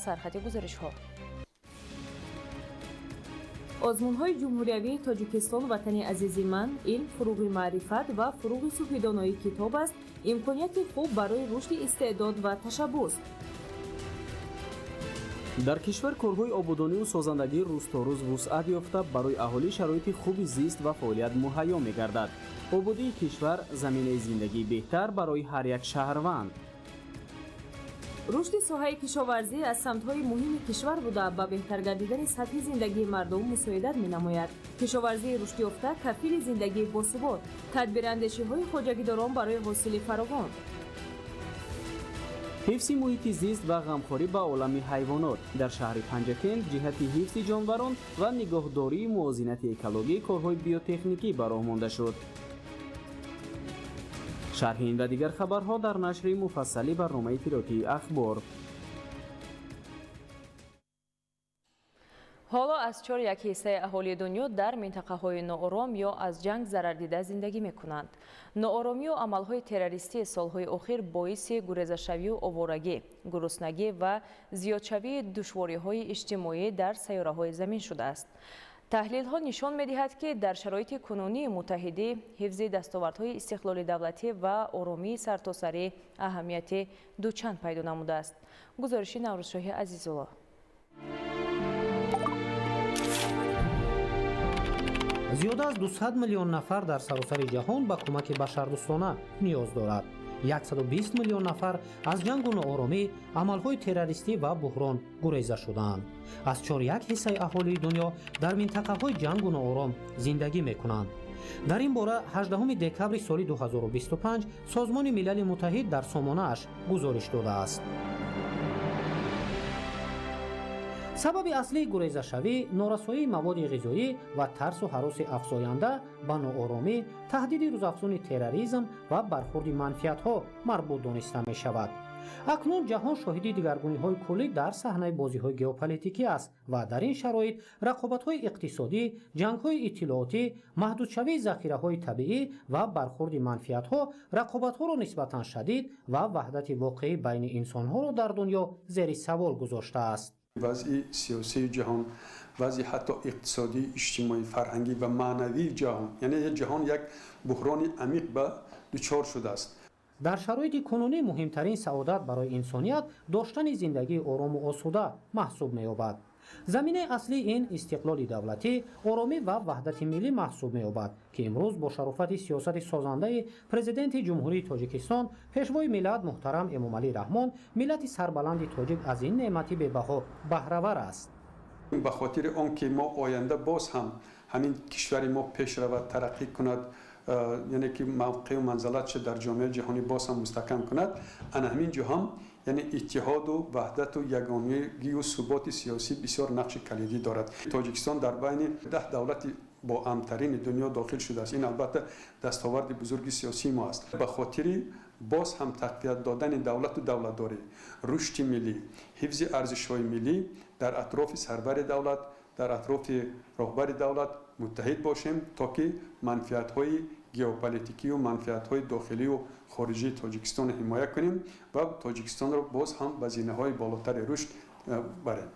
Сархати гузоришҳо. Озмунҳои ҷумҳуриявии Тоҷикистон «Ватани азизи ман», «Илм фуруғи маърифат» ва «Фуруғи субҳидонои китоб аст» имконияти хуб барои рушди истеъдод ва ташаббус. Дар кишвар корҳои ободониву созандагӣ рӯз то рӯз вусъат ёфта, барои аҳолӣ шароити хуби зист ва фаъолият муҳайё мегардад. Ободии кишвар заминаи зиндагии беҳтар барои ҳар як шаҳрванд. Рушди соҳаи кишоварзӣ аз самтҳои муҳими кишвар буда, ба беҳтар гардидани сатҳи зиндагии мардум мусоидат менамояд. Кишоварзии рушдёфта кафили зиндагии босубот, тадбирандешиҳои хоҷагидорон барои ҳосили фаровон. Ҳифзи муҳити зист ва ғамхорӣ ба олами ҳайвонот. Дар шаҳри Панҷакент ҷиҳати ҳифзи ҷонварон ва нигоҳдории мувозинати экологӣ корҳои биотехникӣ ба роҳ монда шуд. Шарҳи ин ва дигар хабарҳо дар нашри муфассали барномаи иттилоотии «Ахбор». Ҳоло аз 4 як ҳиссаи аҳолии дунё дар минтақаҳои ноором ё аз ҷанг зарардида зиндагӣ мекунанд. Нооромию амалҳои террористии солҳои охир боиси гурезашавию оворагӣ, гуруснагӣ ва зиёдшавии душвориҳои иҷтимоӣ дар сайёраҳои замин шудааст. Таҳлилҳо нишон медиҳад, ки дар шароити кунунии муттаҳидӣ ҳифзи дастовардҳои истиқлоли давлатӣ ва оромии сартосарӣ аҳамияти дучанд пайдо намудааст. Гузориши Наврӯзшоҳи Азизулло. Зиёда аз 200 миллион нафар дар саросари ҷаҳон ба кӯмаки башардӯстона ниёз дорад. 120 миллион нафар аз ҷангу нооромӣ, амалҳои террористӣ ва буҳрон гуреза шудаанд. Аз 4 як ҳиссаи аҳолии дунё дар минтақаҳои ҷангу ноором зиндагӣ мекунанд. Дар ин бора 18 декабри соли 2025 Созмони Милали Муттаҳид дар сомонааш гузориш додааст. Сабаби аслии гурезашавӣ норасоии маводи ғизоӣ ва тарсу ҳароси афзоянда ба нооромӣ, таҳдиди рӯзафзуни терроризм ва бархурди манфиатҳо марбут дониста мешавад. Акнун ҷаҳон шоҳиди дигаргуниҳои куллӣ дар саҳнаи бозиҳои геополитикӣ аст ва дар ин шароит рақобатҳои иқтисодӣ, ҷангҳои иттилоотӣ, маҳдудшавии захираҳои табиӣ ва бархурди манфиатҳо рақобатҳоро нисбатан шадид ва ваҳдати воқеӣ байни инсонҳоро дар дунё зери савол гузоштааст. Вазъи сиёсии ҷаҳон, вазъи ҳатто иқтисодӣ, иҷтимоӣ, фарҳангӣ ва маънавии ҷаҳон, яъне ҷаҳон як буҳрони амиқ ба дучор шудааст. Дар шароити кунунӣ муҳимтарин саодат барои инсоният доштани зиндагии орому осуда маҳсуб меёбад. Заминаи аслии ин истиқлоли давлатӣ, оромӣ ва ваҳдати миллӣ маҳсуб меёбад, ки имрӯз бо шарофати сиёсати созандаи Президенти Ҷумҳурии Тоҷикистон, Пешвои миллат муҳтарам Эмомалӣ Раҳмон, миллати сарбаланди тоҷик аз ин неъмати бебаҳо баҳравар аст. Ба хотири он ки мо оянда боз ҳам ҳамин кишвари мо пеш равад, тараққӣ кунад, яъне ки мавқеу манзалатша дар ҷомеаи ҷаҳонӣ боз ҳам мустаҳкам кунад, ана ҳамин ҷо ҳам яъне иттиҳоду ваҳдату ягонагию суботи сиёсӣ бисёр нақши калидӣ дорад. Тоҷикистон дар байни 10 давлати боамнтарини дунё дохил шудааст. Ин албатта дастоварди бузурги сиёсии мо аст. Ба хотири боз ҳам тақвият додани давлату давлатдорӣ, рушди миллӣ, ҳифзи арзишҳои миллӣ дар атрофи сарвари давлат, дар атрофи роҳбари давлат муттаҳид бошем, то ки манфиатҳои геополитикию манфиатҳои дохилию хориҷии Тоҷикистонро ҳимоя кунем ва Тоҷикистонро боз ҳам ба зинаҳои болотари рушд барем.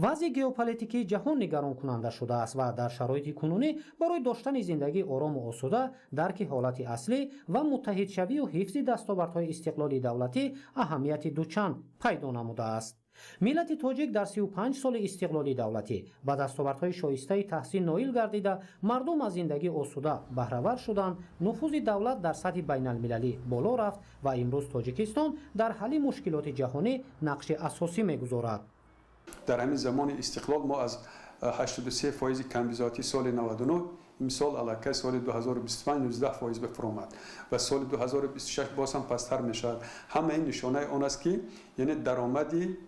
Вазъи геополитикии ҷаҳон нигаронкунанда шудааст ва дар шароити кунунӣ барои доштани зиндагии орому осуда дарки ҳолати аслӣ ва муттаҳидшавию ҳифзи дастовардҳои истиқлоли давлатӣ аҳамияти дучанд пайдо намудааст. Миллати тоҷик дар 35 соли истиқлоли давлатӣ ба дастовардҳои шоистаи таҳсин ноил гардида, мардум аз зиндагии осуда баҳравар шуданд, нуфузи давлат дар сатҳи байналмилалӣ боло рафт ва имрӯз Тоҷикистон дар ҳалли мушкилоти ҷаҳонӣ нақши асосӣ мегузорад. Дар ҳамин замони истиқлол мо аз 83 фоизи камбизоатӣ соли 99, имсол аллакай соли 2025 19% ба фуромад ва соли 2026 боз ҳам пасттар мешавад. Ҳама ин нишонаи он аст, ки яъне даромади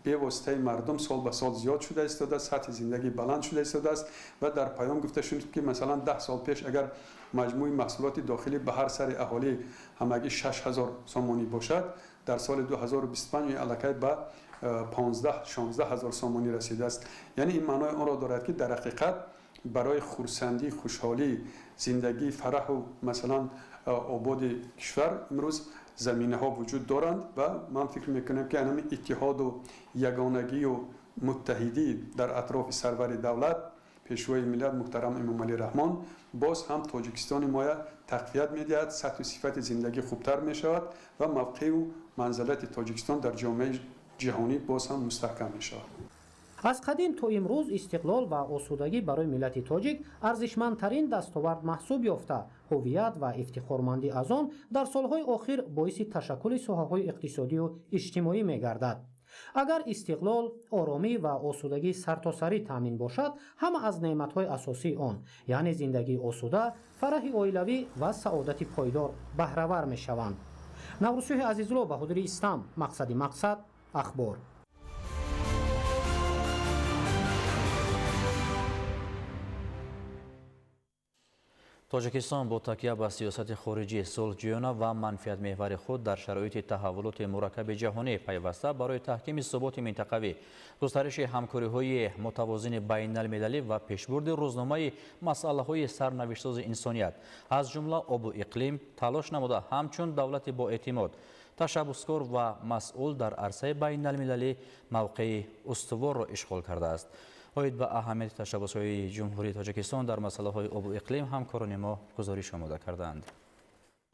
бевоситаи мардум сол ба сол зиёд шуда истодааст, сатҳи зиндагӣ баланд шуда истодааст. Ва дар паём гуфта шуд, ки масалан 10 сол пеш агар маҷмӯи маҳсулоти дохилӣ ба ҳар сари аҳолӣ ҳамагӣ 6000 сомонӣ бошад, дар соли 2025 аллакай ба 15-16 ҳазор сомонӣ расидааст. Яъне ин маънои онро дорад, ки дар ҳақиқат барои хурсандӣ, хушҳолӣ, зиндагии фараҳу масалан ободи кишвар имрӯз Заминаҳо вуҷуд доранд ва ман фикр мекунам, ки ҳамин иттиҳоду ягонагию муттаҳидӣ дар атрофи сарвари давлат, Пешвои миллат муҳтарам Эмомалӣ Раҳмон боз ҳам Тоҷикистони моя тақвият медиҳад, сатҳу сифати зиндагӣ хубтар мешавад ва мавқеу манзалати Тоҷикистон дар ҷомеаи ҷаҳонӣ боз ҳам мустаҳкам мешавад. Аз қадим то имрӯз истиқлол ва осудагӣ барои миллати тоҷик арзишмандтарин дастовард маҳсуб ёфта, ҳувият ва ифтихормандӣ аз он дар солҳои охир боиси ташаккули соҳаҳои иқтисодию иҷтимоӣ мегардад. Агар истиқлол, оромӣ ва осудагӣ сартосарӣ таъмин бошад, ҳама аз неъматҳои асосии он, яъне зиндагии осуда, фараҳи оилавӣ ва саодати пойдор баҳравар мешаванд. Наврӯзшоҳи Азизулло, Баҳодури Истам, Мақсади мақсад, Ахбор. Тоҷикистон бо такя ба сиёсати хориҷӣ, сулҳҷӯёна ва манфиатмеҳвари худ дар шароити таҳаввулоти мураккаби ҷаҳонӣ пайваста барои таҳкими суботи минтақавӣ, густариши ҳамкориҳои мутавозини байналмилалӣ ва пешбурди рӯзномаи масъалаҳои сарнавиштсози инсоният, аз ҷумла обу иқлим, талош намуда ҳамчун давлати боэътимод, ташаббускор ва масъул дар арсаи байналмилалӣ мавқеи устуворро ишғол кардааст. Оид ба аҳамияти ташаббусҳои Ҷумҳурии Тоҷикистон дар масъалаҳои обу иқлим ҳамкорони мо гузориш омода кардаанд.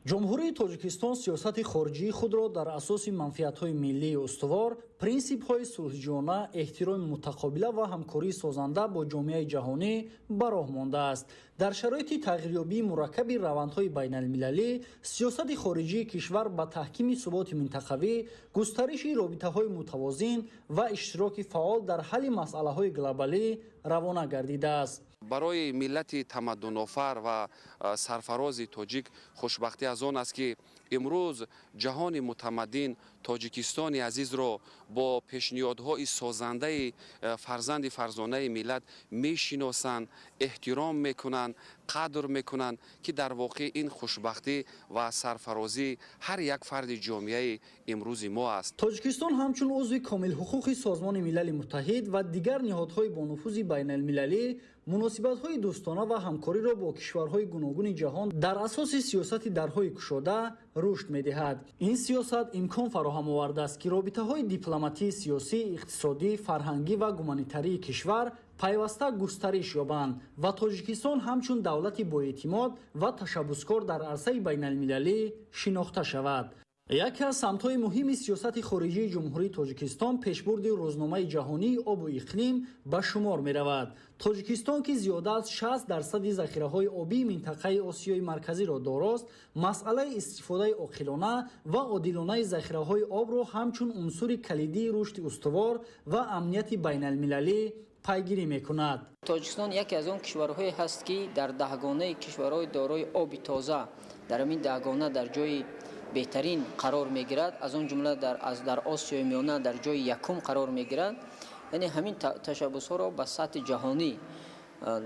Ҷумҳурии Тоҷикистон сиёсати хориҷии худро дар асоси манфиатҳои миллии устувор, принсипҳои сулҳҷӯёна, эҳтироми мутақобила ва ҳамкории созанда бо ҷомеаи ҷаҳонӣ ба роҳ мондааст. Дар шароити тағйирёбии мураккаби равандҳои байналмилалӣ, сиёсати хориҷии кишвар ба таҳкими суботи минтақавӣ, густариши робитаҳои мутавозин ва иштироки фаъол дар ҳалли масъалаҳои глобалӣ равона гардидааст. Барои миллати тамаддунофар ва сарфарози тоҷик хушбахтӣ аз он аст, ки имрӯз ҷаҳони мутамаддин Тоҷикистони азизро бо пешниҳодҳои созандаи фарзанди фарзонаи миллат мешиносанд, эҳтиром мекунанд, қадр мекунанд, ки дар воқеъ ин хушбахтӣ ва сарфарозии ҳар як фарди ҷомеаи имрӯзи мо аст. Тоҷикистон ҳамчун узви комилҳуқуқи Созмони Милали Муттаҳид ва дигар ниҳодҳои бонуфузи байналмилалӣ муносибатҳои дӯстона ва ҳамкориро бо кишварҳои гуногуни ҷаҳон дар асоси сиёсати дарҳои кушода рушд медиҳад. Ин сиёсат имкон фароҳам овардааст, ки робитаҳои дипломатии сиёсӣ, иқтисодӣ, фарҳангӣ ва гуманитарии кишвар пайваста густариш ёбанд ва Тоҷикистон ҳамчун давлати боэътимод ва ташаббускор дар арсаи байналмилалӣ шинохта шавад. Яке аз самтҳои муҳими сиёсати хориҷии Ҷумҳурии Тоҷикистон пешбурди рӯзномаи ҷаҳонии обу иқлим ба шумор меравад. Тоҷикистон, ки зиёда аз 60% захираҳои обии минтақаи Осиёи Марказиро дорост, масъалаи истифодаи оқилона ва одилонаи захираҳои обро ҳамчун унсури калидии рушди устувор ва амнияти байналмилалӣ пайгирӣ мекунад. Тоҷикистон яке аз он кишварҳое ҳаст, ки дар даҳгонаи кишварҳои дорои оби тоза дар ҳамин даҳгона дар ҷои беҳтарин қарор мегирад, аз он ҷумла дар Осиёи Миёна дар ҷои якум қарор мегирад. Яъне ҳамин ташаббусҳоро ба сатҳи ҷаҳонӣ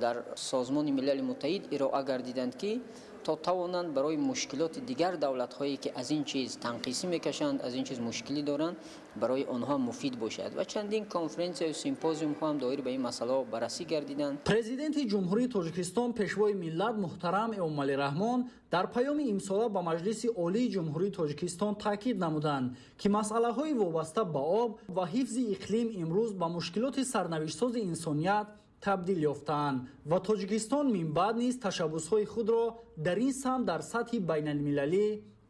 дар Созмони Милали Муттаҳид ироа гардиданд, ки то тавонанд барои мушкилоти дигар давлатҳое, ки аз ин чиз танқисӣ мекашанд, аз ин чиз мушкилӣ доранд, барои онҳо муфид бошад. Ва чандин конференсияю симпозиумҳо ҳам доир ба ин масъалаҳо баррасӣ гардиданд. Президенти Ҷумҳурии Тоҷикистон, Пешвои миллат муҳтарам Эмомалӣ Раҳмон дар паёми имсола ба Маҷлиси Олии Ҷумҳурии Тоҷикистон таъкид намуданд, ки масъалаҳои вобаста ба об ва ҳифзи иқлим имрӯз ба мушкилоти сарнавиштсози инсоният табдил ёфтаанд ва Тоҷикистон минбаъд низ ташаббусҳои худро дар ин самт дар сатҳи байналмилалӣ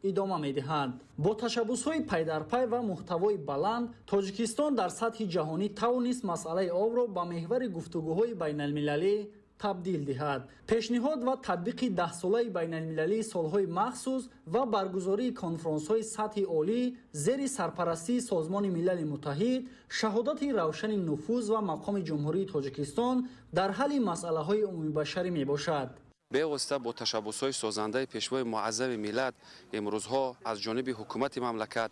идома медиҳад. Бо ташаббусҳои пайдарпай ва муҳтавои баланд Тоҷикистон дар сатҳи ҷаҳонӣ тавонист масъалаи обро ба меҳвари гуфтугӯҳои байналмилалӣ табдил диҳад. Пешниҳод ва татбиқи даҳсолаи байналмилалии солҳои махсус ва баргузории конфронсҳои сатҳи олӣ зери сарпарастии Созмони Милали Муттаҳид шаҳодати равшани нуфуз ва мақоми Ҷумҳурии Тоҷикистон дар ҳалли масъалаҳои умумибашарӣ мебошад. Бевосита бо ташаббусҳои созандаи Пешвои муаззами миллат имрӯзҳо аз ҷониби ҳукумати мамлакат,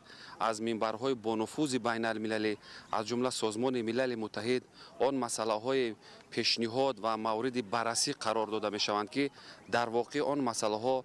аз минбарҳои бонуфузи байналмилалӣ, аз ҷумла Созмони Милали Муттаҳид, он масъалаҳои Пешниҳод ва мавриди баррасӣ қарор дода мешаванд, ки дар воқеъ он масъалаҳо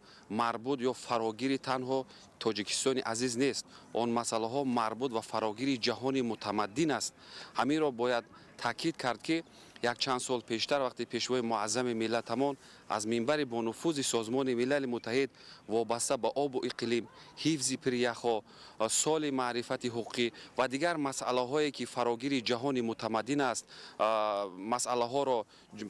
марбут ё фарогири танҳо Тоҷикистони азиз нест. Он масъалаҳо марбут ва фарогири ҷаҳони мутамаддин аст. Ҳаминро бояд таъкид кард, ки якчанд сол пештар, вақте Пешвои муаззами миллатамон аз минбари бонуфузи Созмони Милали Муттаҳид вобаста ба обу иқлим, ҳифзи пиряхҳо, соли маърифати ҳуқуқӣ ва дигар масъалаҳое, ки фарогири ҷаҳони мутамаддин аст, масъалаҳоро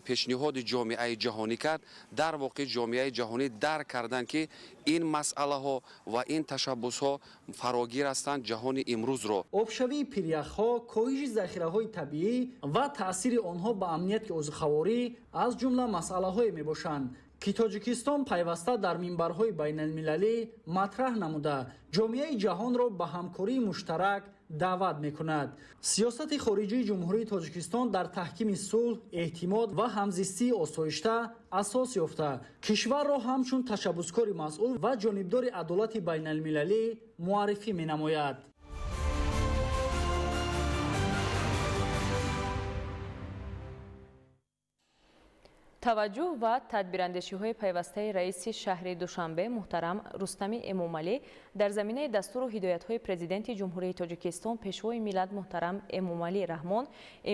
пешниҳоди ҷомеаи ҷаҳонӣ кард, дар воқеъ ҷомеаи ҷаҳонӣ дарк карданд, ки ин масъалаҳо ва ин ташаббусҳо фарогир ҳастанд ҷаҳони имрӯзро. Обшавии пиряхҳо, коҳиши захираҳои табиӣ ва таъсири онҳо ба амнияти озуқаворӣ аз ҷумла масъалаҳое мебошанд, ки Тоҷикистон пайваста дар минбарҳои байналмилалӣ матраҳ намуда, ҷомеаи ҷаҳонро ба ҳамкории муштарак даъват мекунад. Сиёсати хориҷии Ҷумҳурии Тоҷикистон дар таҳкими сулҳ, эътимод ва ҳамзистии осоишта асос ёфта, кишварро ҳамчун ташаббускори масъул ва ҷонибдори адолати байналмилалӣ муаррифӣ менамояд. Таваҷҷӯҳ ва тадбирандешиҳои пайвастаи раиси шаҳри Душанбе муҳтарам Рустами Эмомалӣ дар заминаи дастуру ҳидоятҳои Президенти Ҷумҳурии Тоҷикистон, Пешвои миллат муҳтарам Эмомалӣ Раҳмон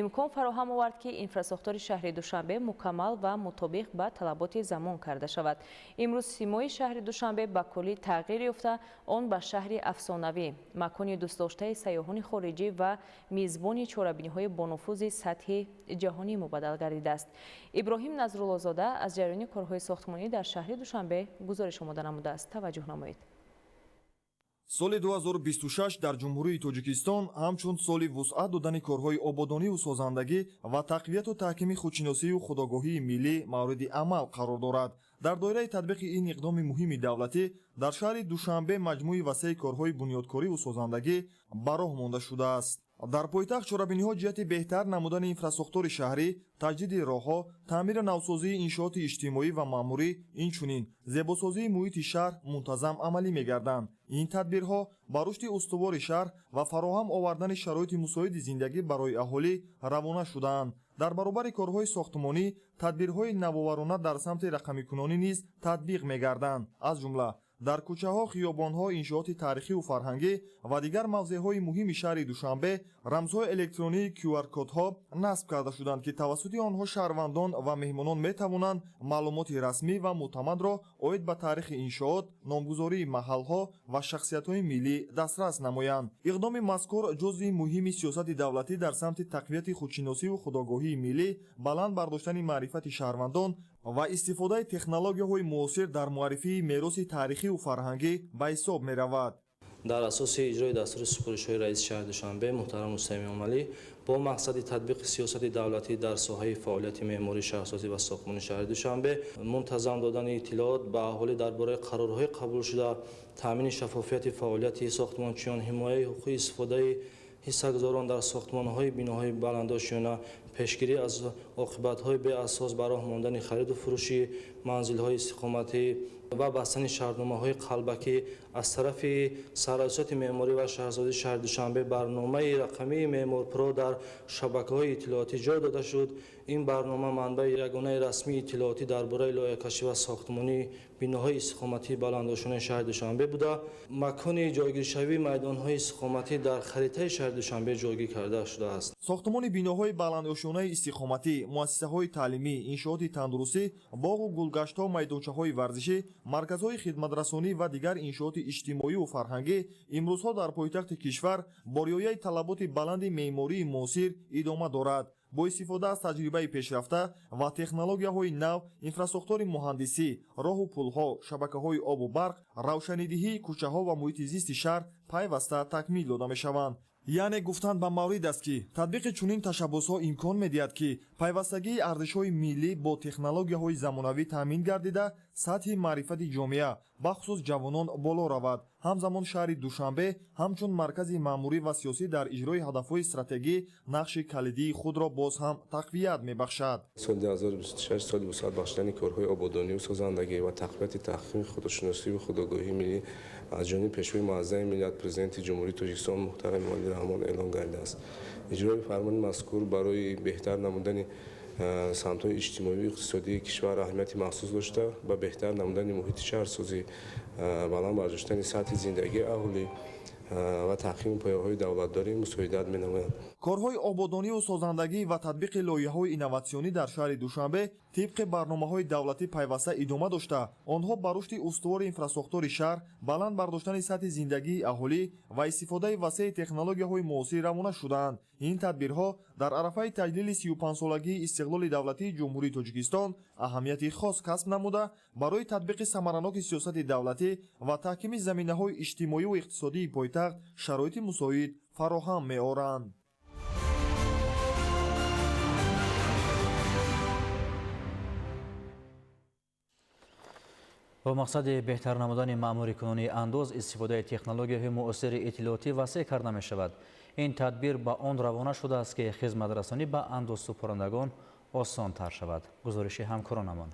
имкон фароҳам овард, ки инфрасохтори шаҳри Душанбе мукаммал ва мутобиқ ба талаботи замон карда шавад. Имрӯз симои шаҳри Душанбе ба куллӣ тағйир ёфта, он ба шаҳри афсонавӣ, макони дӯстдоштаи сайёҳони хориҷӣ ва мизбони чорабиниҳои бонуфузи сатҳи ҷаҳонӣ мубаддал гардидааст. Иброҳим Назруллозода аз ҷараёни корҳои сохтмонӣ дар шаҳри Душанбе гузориш омода намудааст. Таваҷҷӯҳ намоед. Соли 2026 дар Ҷумҳурии Тоҷикистон ҳамчун соли вусъат додани корҳои ободониву созандагӣ ва тақвияту таҳкими худшиносию худогоҳии миллӣ мавриди амал қарор дорад. Дар доираи татбиқи ин иқдоми муҳими давлатӣ дар шаҳри Душанбе маҷмӯи васеи корҳои бунёдкориву созандагӣ ба роҳ монда шудааст. Дар пойтахт чорабиниҳо ҷиҳати беҳтар намудани инфрасохтори шаҳрӣ, таҷдиди роҳҳо, таъмиру навсозии иншооти иҷтимоӣ ва маъмурӣ, инчунин зебосозии муҳити шаҳр мунтазам амалӣ мегарданд. Ин тадбирҳо ба рушди устувори шаҳр ва фароҳам овардани шароити мусоиди зиндагӣ барои аҳолӣ равона шудаанд. Дар баробари корҳои сохтмонӣ тадбирҳои навоварона дар самти рақамикунонӣ низ татбиқ мегарданд. Аз ҷумла дар кӯчаҳо, хиёбонҳо, иншооти таърихиву фарҳангӣ ва дигар мавзеъҳои муҳими шаҳри Душанбе рамзҳои электронии QR-кодҳо насб карда шуданд, ки тавассути онҳо шаҳрвандон ва меҳмонон метавонанд маълумоти расмӣ ва мӯътамадро оид ба таърихи иншоот, номгузории маҳалҳо ва шахсиятҳои миллӣ дастрас намоянд. Иқдоми мазкур ҷузъи муҳими сиёсати давлатӣ дар самти тақвияти худшиносиву худогоҳии миллӣ, баланд бардоштани маърифати шаҳрвандон ва истифодаи технологияҳои муосир дар муаррифии мероси таърихиву фарҳангӣ ба ҳисоб меравад. Дар асоси иҷрои дастури супоришҳои раиси шаҳри Душанбе муҳтарам Рустам Эмомалӣ бо мақсади татбиқи сиёсати давлатӣ дар соҳаи фаъолияти меъморӣ, шаҳрсозӣ ва сохтмони шаҳри Душанбе, мунтазам додани иттилоот ба аҳолӣ дар бораи қарорҳои қабулшуда, таъмини шаффофияти фаъолияти сохтмончиён, ҳимояи ҳуқуқи истифодаи ҳиссагузорон дар сохтмонҳои биноҳои баландошёна, пешгирӣ аз оқибатҳои беасос ба роҳ мондани хариду фурӯши манзилҳои истиқоматӣ ва бастани шартномаҳои қалбакӣ аз тарафи Сарраёсати меъморӣ ва шаҳрсозии шаҳри Душанбе барномаи рақамии Меъморпро дар шабакаҳои иттилоотӣ ҷой дода шуд. Ин барнома манбаи ягонаи расмии иттилоотӣ дар бораи лоиҳакашӣ ва сохтмонии биноҳои истиқоматии баландошёнаи шаҳри Душанбе буда, макони ҷойгиршавии майдонҳои истиқоматӣ дар харитаи шаҳри Душанбе ҷойгир карда шудааст. Сохтмони биноҳои баландошёнаи истиқоматӣ, муассисаҳои таълимӣ, иншооти тандурустӣ, боғу гулгаштҳо, майдончаҳои варзишӣ, марказҳои хидматрасонӣ ва дигар иншооти иҷтимоию фарҳангӣ имрӯзҳо дар пойтахти кишвар бо риояи талаботи баланди меъмории муосир идома дорад. Бо истифода аз таҷрибаи пешрафта ва технологияҳои нав, инфрасохтори муҳандисӣ, роҳу пулҳо, шабакаҳои обу барқ, равшанидиҳии кӯчаҳо ва муҳити зисти шаҳр пайваста такмил дода мешаванд. Яъне гуфтан ба маврид аст, ки татбиқи чунин ташаббусҳо имкон медиҳад, ки пайвастагии арзишҳои миллӣ бо технологияҳои замонавӣ таъмин гардида, сатҳи маърифати ҷомеа, бахусус ҷавонон, боло равад. Ҳамзамон шаҳри Душанбе ҳамчун маркази маъмурӣ ва сиёсӣ дар иҷрои ҳадафҳои стратегӣ нақши калидии худро боз ҳам тақвият мебахшад. Соли 2026 соли вусъат бахшидани корҳои ободониву созандагӣ ва тақвияти таҳкими худошиносиву худогоҳии миллӣ аз ҷониби Пешвои муаззами миллат, Президенти Ҷумҳурии Тоҷикистон муҳтарам Эмомалӣ Раҳмон эълон гардидааст. Иҷрои фармони мазкур барои беҳтар намудани Самтҳои иҷтимоию иқтисодии кишвар аҳамияти махсус дошта, ба беҳтар намудани муҳити шаҳрсозӣ, баланд бардоштани сатҳи зиндагии аҳолӣ ва таҳкими пояҳои давлатдорӣ мусоидат менамояд. Корҳои ободонию созандагӣ ва татбиқи лоиҳаҳои инноватсионӣ дар шаҳри Душанбе тибқи барномаҳои давлатӣ пайваста идома дошта, онҳо ба рушди устувори инфрасохтори шаҳр, баланд бардоштани сатҳи зиндагии аҳолӣ ва истифодаи васеи технологияҳои муосир равона шудаанд. Ин тадбирҳо дар арафаи таҷлили 35-солагии истиқлоли давлатии Ҷумҳурии Тоҷикистон аҳамияти хос касб намуда, барои татбиқи самараноки сиёсати давлатӣ ва таҳкими заминаҳои иҷтимоию иқтисодии пойтахт шароити мусоид фароҳам меоранд. Бо мақсади беҳтар намудани маъмурикунонии андоз, истифодаи технологияҳои муосири иттилоотӣ васеъ карда мешавад. Ин тадбир ба он равона шудааст, ки хизматрасонӣ ба андозсупорандагон осонтар шавад. Гузориши ҳамкоронамон.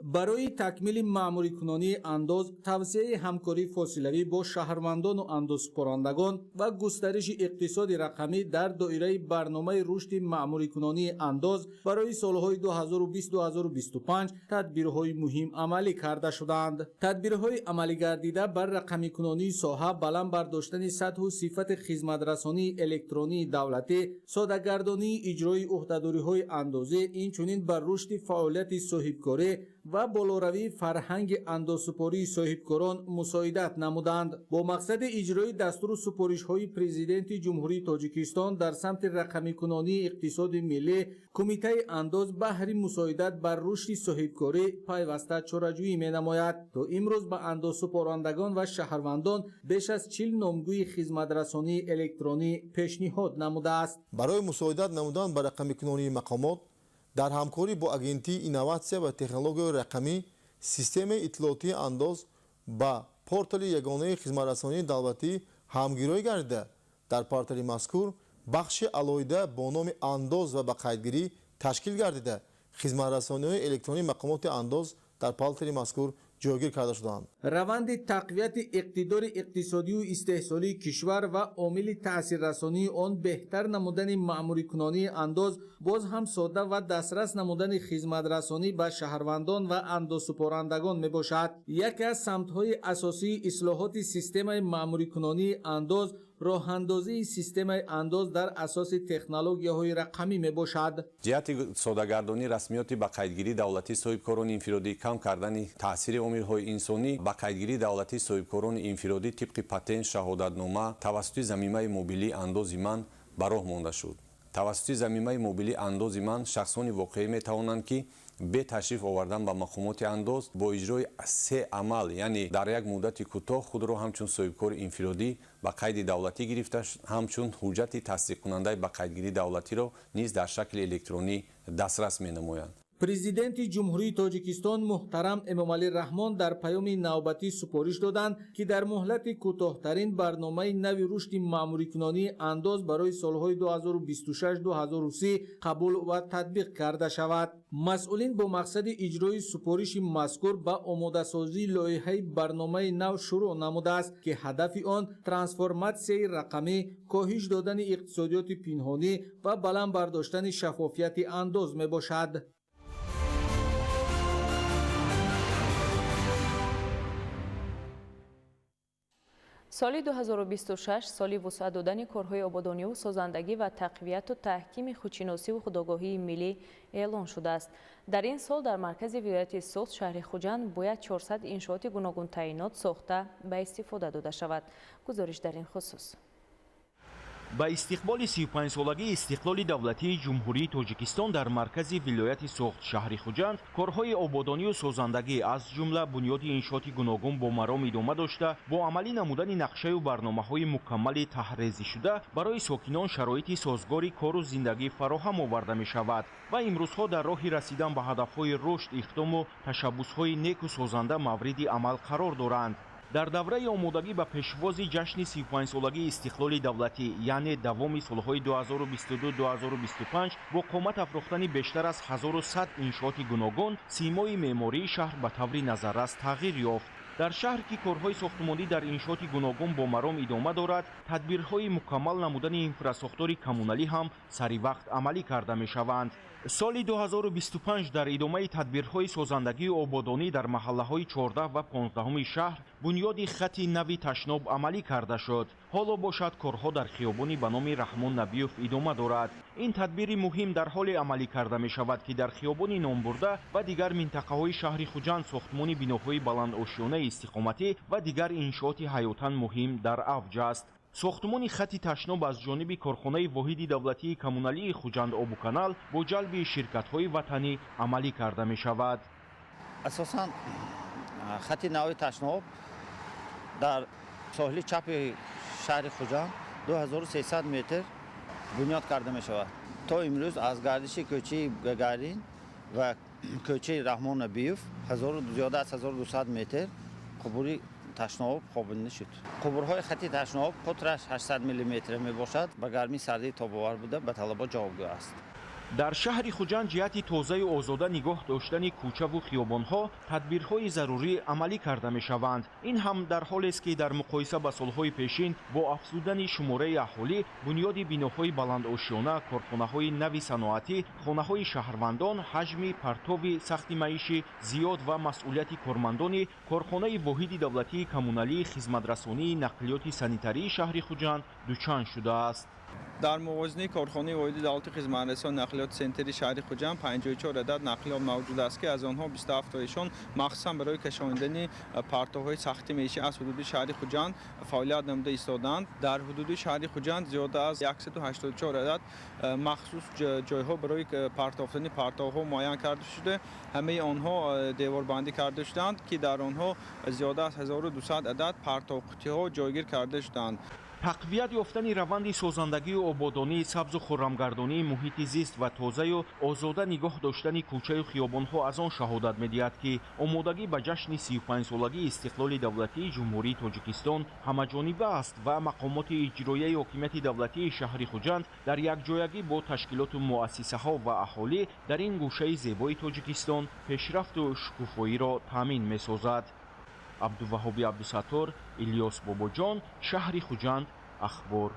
Барои такмили маъмурикунонии андоз, тавсияи ҳамкории фосилавӣ бо шаҳрвандону андозсупорандагон ва густариши иқтисоди рақамӣ дар доираи барномаи рушди маъмурикунонии андоз барои солҳои 2020-2025 тадбирҳои муҳим амалӣ карда шудаанд. Тадбирҳои амалигардида бар рақамикунонии соҳа, баланд бардоштани сатҳу сифати хизматрасонии электронии давлатӣ, содагардонии иҷрои ӯҳдадориҳои андозӣ, инчунин бар рушди фаъолияти соҳибкорӣ ва болоравии фарҳанги андозсупории соҳибкорон мусоидат намуданд. Бо мақсади иҷрои дастуру супоришҳои Президенти Ҷумҳурии Тоҷикистон дар самти рақамикунонии иқтисоди миллӣ, Кумитаи андоз баҳри мусоидат бар рушди соҳибкорӣ пайваста чораҷӯӣ менамояд. То имрӯз ба андозсупорандагон ва шаҳрвандон беш аз 40 номгӯи хизматрасонии электронӣ пешниҳод намудааст. Барои мусоидат намудан ба рақамикунонии мақомот дар ҳамкорӣ бо Агентии инноватсия ва технологияи рақамӣ системаи иттилоотии андоз ба портали ягонаи хизматрасонии давлатӣ ҳамгироӣ гардида, дар портали мазкур бахши алоҳида бо номи андоз ва ба қайдгирӣ ташкил гардида, хизматрасониҳои электронии мақомоти андоз дар портали мазкур ҷойгир карда шудаанд. Раванди тақвияти иқтидори иқтисодию истеҳсолии кишвар ва омили таъсиррасонии он беҳтар намудани маъмурикунонии андоз, боз ҳам сода ва дастрас намудани хизматрасонӣ ба шаҳрвандон ва андозсупорандагон мебошад. Яке аз самтҳои асосии ислоҳоти системаи маъмурикунонии андоз роҳандозии системаи андоз дар асоси технологияҳои рақамӣ мебошад. Ҷиҳати содагардонии расмиёти ба қайдгирии давлатии соҳибкорони инфиродӣ, кам кардани таъсири омилҳои инсонӣ, ба қайдгирии давлатии соҳибкорони инфиродӣ тибқи патент, шаҳодатнома тавассути замимаи мобилии андози ман ба роҳ монда шуд. Тавассути замимаи мобилии андози ман шахсони воқеӣ метавонанд, ки бе ташриф овардан ба мақомоти андоз бо иҷрои се амал, яъне дар як муддати кӯтоҳ худро ҳамчун соҳибкори инфиродӣ ба қайди давлатӣ гирифта, ҳамчун ҳуҷҷати тасдиқкунандаи ба қайдгирии давлатиро низ дар шакли электронӣ дастрас менамоянд. Президенти Ҷумҳурии Тоҷикистон муҳтарам Эмомалӣ Раҳмон дар паёми навбатӣ супориш доданд, ки дар муҳлати кӯтоҳтарин барномаи нави рушди маъмурикунонии андоз барои солҳои 2026-2030 қабул ва татбиқ карда шавад. Масъулин бо мақсади иҷрои супориши мазкур ба омодасозии лоиҳаи барномаи нав шурӯъ намудааст, ки ҳадафи он трансформатсияи рақамӣ, коҳиш додани иқтисодиёти пинҳонӣ ва баланд бардоштани шаффофияти андоз мебошад. Соли 2026 соли вусъат додани корҳои ободониву созандагӣ ва тақвияту таҳкими худшиносиву худогоҳии миллӣ эълон шудааст. Дар ин сол дар маркази вилояти Суғд, шаҳри Хуҷанд, бояд 400 иншооти гуногунтаъинот сохта ба истифода дода шавад. Гузориш дар ин хусус. Ба истиқболи 35-солагии истиқлоли давлатии Ҷумҳурии Тоҷикистон дар маркази вилояти Суғд, шаҳри Хуҷанд, корҳои ободонию созандагӣ аз ҷумла бунёди иншооти гуногун бо маром идома дошта, бо амалӣ намудани нақшаю барномаҳои мукаммали таҳрезишуда барои сокинон шароити созгори кору зиндагӣ фароҳам оварда мешавад ва имрӯзҳо дар роҳи расидан ба ҳадафҳои рушд, иқдому ташаббусҳои неку созанда мавриди амал қарор доранд. Дар давраи омодагӣ ба пешвози ҷашни 35-солагии истиқлоли давлатӣ, яъне давоми солҳои 2022-2025 бо қомат афрохтани бештар аз 1100 иншооти гуногун, симои меъмории шаҳр ба таври назаррас тағйир ёфт. Дар шаҳр, ки корҳои сохтмонӣ дар иншооти гуногун бо маром идома дорад, тадбирҳои мукаммал намудани инфрасохтори коммуналӣ ҳам сари вақт амалӣ карда мешаванд. Соли 2025 дар идомаи тадбирҳои созандагию ободонӣ дар маҳаллаҳои 14 ва 15 шаҳр бунёди хати нави ташноб амалӣ карда шуд. Ҳоло бошад, корҳо дар хиёбони ба номи Раҳмон Набиёв идома дорад. Ин тадбири муҳим дар ҳоле амалӣ карда мешавад, ки дар хиёбони номбурда ва дигар минтақаҳои шаҳри Хуҷанд сохтмони биноҳои баландошёнаи истиқоматӣ ва дигар иншооти ҳаётан муҳим дар авҷ аст. Сохтмони хати ташноб аз ҷониби корхонаи воҳиди давлатии коммуналии Хуҷанд Обуканал бо ҷалби ширкатҳои ватанӣ амалӣ карда мешавад. Асосан хати нави ташноб дар соҳили чапи шаҳри Хуҷанд 2300 метр бунёд карда мешавад. То имрӯз аз гардиши кӯчаи Гагарин ва кӯчаи Раҳмон Набиев зиёда аз 1200 метр қубури ташноб хобида шуд. Қубурҳои хати ташноб қутраш 800 миллиметр мебошад, ба гармии сардии тобовар буда ба талабот ҷавобгӯ аст. Дар шаҳри Хуҷанд ҷиҳати тозаю озода нигоҳ доштани кӯчаву хиёбонҳо тадбирҳои зарурӣ амалӣ карда мешаванд. Ин ҳам дар ҳолест, ки дар муқоиса ба солҳои пешин бо афзудани шумораи аҳолӣ, бунёди биноҳои баландошёна, корхонаҳои нави саноатӣ, хонаҳои шаҳрвандон, ҳаҷми партови сахти маишӣ зиёд ва масъулияти кормандони корхонаи воҳиди давлатии коммуналии хизматрасонии нақлиёти санитарии шаҳри Хуҷанд дучанд шудааст. Дар мувозинаи корхонаи воҳиди давлати хизматрасони нақлиёти санитарии шаҳри Хуҷанд 54 адад нақлиёт мавҷуд аст, ки аз онҳо 27 тоишон махсусан барои кашондани партовҳои сахти маишӣ аз ҳудуди шаҳри Хуҷанд фаъолият намуда истодаанд. Дар ҳудуди шаҳри Хуҷанд зиёда аз 184 адад махсус ҷойҳо барои партофтани партовҳо муайян карда шуда, ҳамаи онҳо деворбандӣ карда шуданд, ки дар онҳо зиёда аз 1200 адад партовқутиҳо ҷойгир карда шуданд. Тақвият ёфтани раванди созандагию ободонии сабзу хуррамгардонии муҳити зист ва тозаю озода нигоҳ доштани кӯчаю хиёбонҳо аз он шаҳодат медиҳад, ки омодагӣ ба ҷашни 35-солагии истиқлоли давлатии Ҷумҳурии Тоҷикистон ҳамаҷониба аст ва мақомоти иҷроияи ҳокимияти давлатии шаҳри Хуҷанд дар якҷоягӣ бо ташкилоту муассисаҳо ва аҳолӣ дар ин гӯшаи зебои Тоҷикистон пешрафту шукуфоиро таъмин месозад. Абдуваҳоби Абдусаттор, Илёс Бобоҷон, шаҳри Хуҷанд, Ахбор.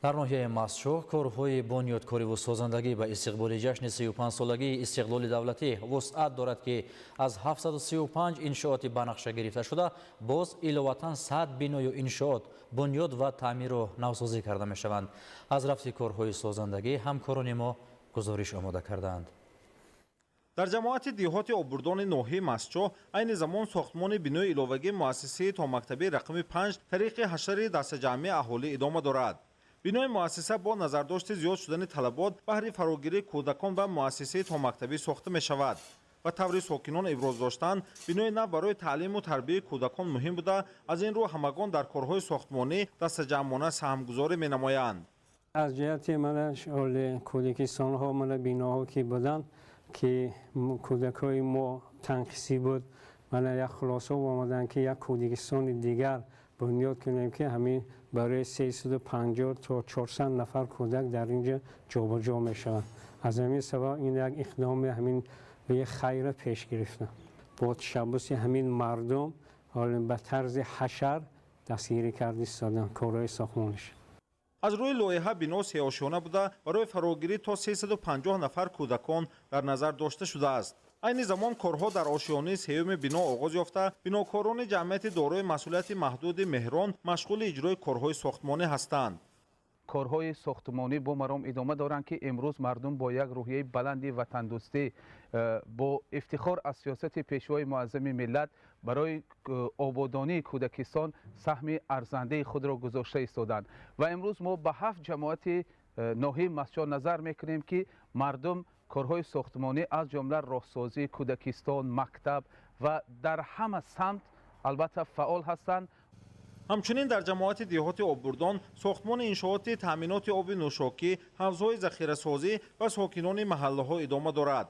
Дар ноҳияи Мастчоҳ корҳои бунёдкориву созандагӣ ба истиқболи ҷашни 35-солагии истиқлоли давлатӣ вусъат дорад, ки аз 735 иншооти ба нақша гирифта шуда боз иловатан 100 биною иншоот бунёд ва таъмиру навсозӣ карда мешаванд. Аз рафти корҳои созандагӣ ҳамкорони мо гузориш омода кардаанд. Дар ҷамоати деҳоти Обурдони ноҳияи Мастчоҳ айни замон сохтмони бинои иловагии муассисаи томактабии рақами 5 тариқи ҳашари дастаҷамъии аҳолӣ идома дорад. Бинои муассиса бо назардошти зиёд шудани талабот баҳри фарогирии кӯдакон ба муассисаи томактабӣ сохта мешавад. Ба таври сокинон иброз доштанд, бинои нав барои таълиму тарбияи кӯдакон муҳим буда, аз ин рӯ ҳамагон дар корҳои сохтмонӣ дастаҷамъона саҳмгузорӣ менамоянд. Аз ҷиҳати мана кӯдакистонҳо, мана биноҳо ки буданд, ки кӯдакҳои мо танқисӣ буд, мана як хулоса омаданд, ки як кӯдакистони дигар бунёд кунем, ки ҳамин барои 350 то 400 нафар кӯдак дар инҷо ҷобаҷо мешаванд. Аз ҳамин сабаб ин як иқдоми ҳамин хайра пеш гирифтам. Бо ташаббуси ҳамин мардум ба тарзи ҳашар дастгирӣ карда истоданд корҳои сохтмониш. Аз рӯи лоиҳа бино сеошёна буда, барои фарогирӣ то 350 нафар кӯдакон дар назар дошта шудааст. Айни замон корҳо дар ошёнаи сеюми бино оғоз ёфта, бинокорони ҷамъияти дорои масъулияти маҳдуди Меҳрон машғули иҷрои корҳои сохтмонӣ ҳастанд. Корҳои сохтмонӣ бо маром идома доранд, ки имрӯз мардум бо як рӯҳияи баланди ватандӯстӣ, бо ифтихор аз сиёсати пешвои муаззами миллат барои ободонии кӯдакистон саҳми арзандаи худро гузошта истоданд. Ва имрӯз мо ба 7 ҷамоати ноҳияи Мастчоҳ назар мекунем, ки мардум корҳои сохтмонӣ аз ҷумла роҳсозӣ, кӯдакистон, мактаб ва дар ҳама самт албатта фаъол ҳастанд. Ҳамчунин дар ҷамоати деҳоти Оббурдон сохтмони иншооти таъминоти оби нӯшокӣ, ҳавзҳои захирасозӣ ва сокинони маҳаллаҳо идома дорад.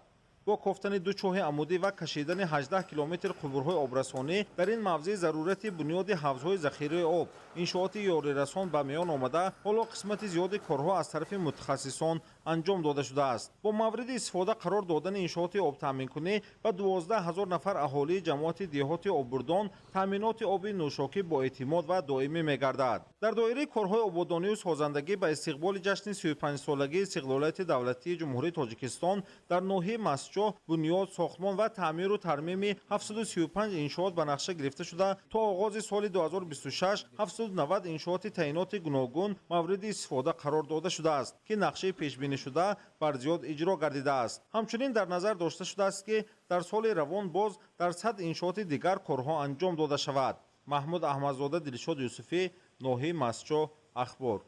Бо кофтани ду чоҳи амудӣ ва кашидани 18 километр қубурҳои обрасонӣ дар ин мавзеъ зарурати бунёди ҳавзҳои захираи об, иншооти ёрирасон ба миён омада, ҳоло қисмати зиёди корҳо аз тарафи мутахассисон анҷом дода шудааст. Бо мавриди истифода қарор додани иншооти обтаъминкунӣ ба 12 ҳазор нафар аҳолии ҷамоати деҳоти Оббурдон таъминоти оби нӯшокӣ бо эътимод ва доимӣ мегардад. Дар доираи корҳои ободонию созандагӣ ба истиқболи ҷашни 35-солагии истиқлолияти давлатии Ҷумҳурии Тоҷикистон дар ноҳияи Мастчоҳ бунёд, сохтмон ва таъмиру тармими 735 иншоот ба нақша гирифта шуда, то оғози соли 2026 790 иншооти таъиноти гуногун мавриди истифода қарор дода шудааст, ки нақшаи пешбинишуда бар зиёд иҷро гардидааст. Ҳамчунин дар назар дошта шудааст, ки дар соли равон боз дар 100 иншооти дигар корҳо анҷом дода шавад. Маҳмуд Аҳмадзода, Дилшод Юсуфӣ, ноҳияи Мастчоҳ, Ахбор.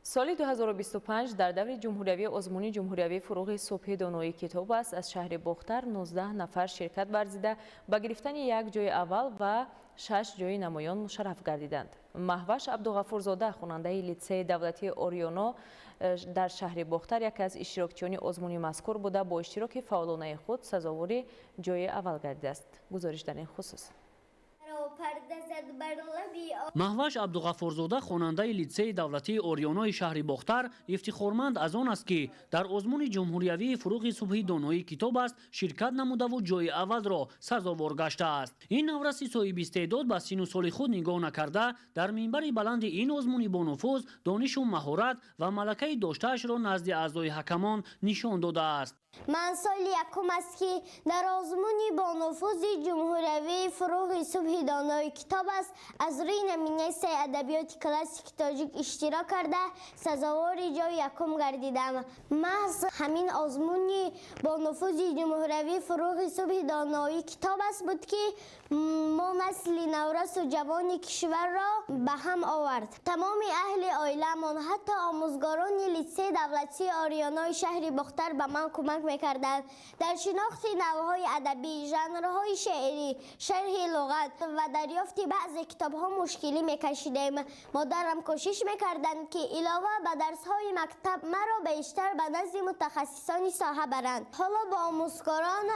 Соли 2025 дар даври ҷумҳуриявии озмуни ҷумҳуриявии фуруғи субҳи доноии китоб аст аз шаҳри Бохтар 19 нафар ширкат варзида ба гирифтани як ҷои аввал ва 6 ҷои намоён мушарраф гардиданд. Маҳваш Абдуғафурзода, хонандаи литсеи давлатии Ориёно дар шаҳри Бохтар, яке аз иштирокчиёни озмуни мазкур буда, бо иштироки фаъолонаи худ сазовори ҷои аввал гардидааст. Гузориш дар ин хусус. Маҳваш Абдуғаффорзода, хонандаи литсеи давлатии Ориёнои шаҳри Бохтар, ифтихорманд аз он аст, ки дар озмуни ҷумҳуриявии фуруғи субҳи доноии китоб аст ширкат намудаву ҷои аввалро сазовор гаштааст. Ин навраси соҳиби истеъдод ба сину соли худ нигоҳ накарда, дар минбари баланди ин озмуни бонуфуз донишу маҳорат ва малакаи доштаашро назди аъзои ҳакамон нишон додааст. Ман соли якум аст, ки дар озмуни бонуфузи ҷумҳуриявии фуруғи субҳи донои китоб аст аз рӯи номинатсияи адабиёти классики тоҷик иштирок карда, сазовори ҷои якум гардидам. Маҳз ҳамин озмуни бонуфузи ҷумҳуриявии фуруғи субҳи донои китоб аст буд, ки мо насли наврасу ҷавони кишварро ба ҳам овард. Тамоми аҳли оиламон, ҳатто омӯзгорони литсеи давлатии Ориёнои шаҳри Бохтар ба ман кӯмак мекарданд дар шинохти навъҳои адабӣ, жанрҳои шеърӣ, шарҳи луғат ва дарёфти баъзе китобҳо мушкилӣ мекашидем. Модарам кӯшиш мекарданд, ки илова ба дарсҳои мактаб маро бештар ба назди мутахассисони соҳа баранд. Ҳоло бо омӯзгорон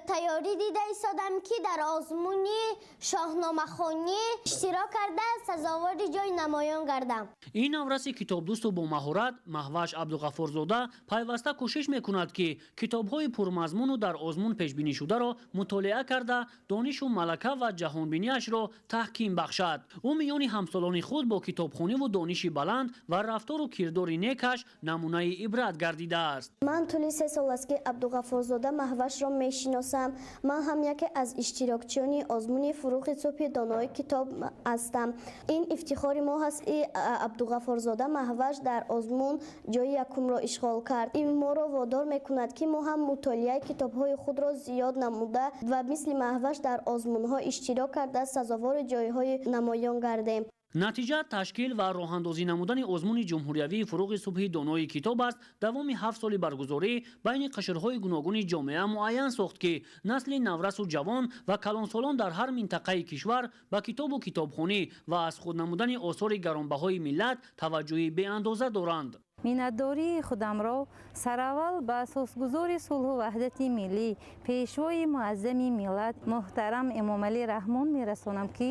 тайёрӣ дида истодам, ки дар озмуни шоҳномахонӣ иштирок карда, сазовори ҷои намоён гардам. Ин навраси китобдӯсту бо маҳорат Маҳваш Абдуғаффорзода пайваста кӯшиш мекунад, ки китобҳои пурмазмуну дар озмун пешбинишударо мутолиа карда, донишу малака ва ҷаҳонбиниашро таҳким бахшад. Ӯ миёни ҳамсолони худ бо китобхониву дониши баланд ва рафтору кирдори некаш намунаи ибрат гардидааст. Ман тӯли 3 сол аст, ки Абдуғаффорзода Маҳвашро мешиносам. Ман ҳам яке аз иштирокчиёни озмуни фуруғи субҳи донои китоб ҳастам. Ин ифтихори мо ҳаст, Абдуғаффорзода Маҳваш дар озмун ҷои якумро ишғол кард. Ин моро водор мекунад, ки мо ҳам мутолиаи китобҳои худро зиёд намуда ва мисли Маҳваш дар озмунҳо иштирок карда, сазовори ҷойҳои намоён гардем. Натиҷа, ташкил ва роҳандозӣ намудани озмуни ҷумҳуриявии фуруғи субҳи доноии китоб аст давоми 7 соли баргузорӣ байни қишрҳои гуногуни ҷомеа муайян сохт, ки насли наврасу ҷавон ва калонсолон дар ҳар минтақаи кишвар ба китобу китобхонӣ ва аз худ намудани осори гаронбаҳои миллат таваҷҷӯҳи беандоза доранд. Миннатдории худамро сараввал ба асосгузори сулҳу ваҳдати миллӣ, пешвои муаззами миллат муҳтарам Эмомалӣ Раҳмон мерасонам, ки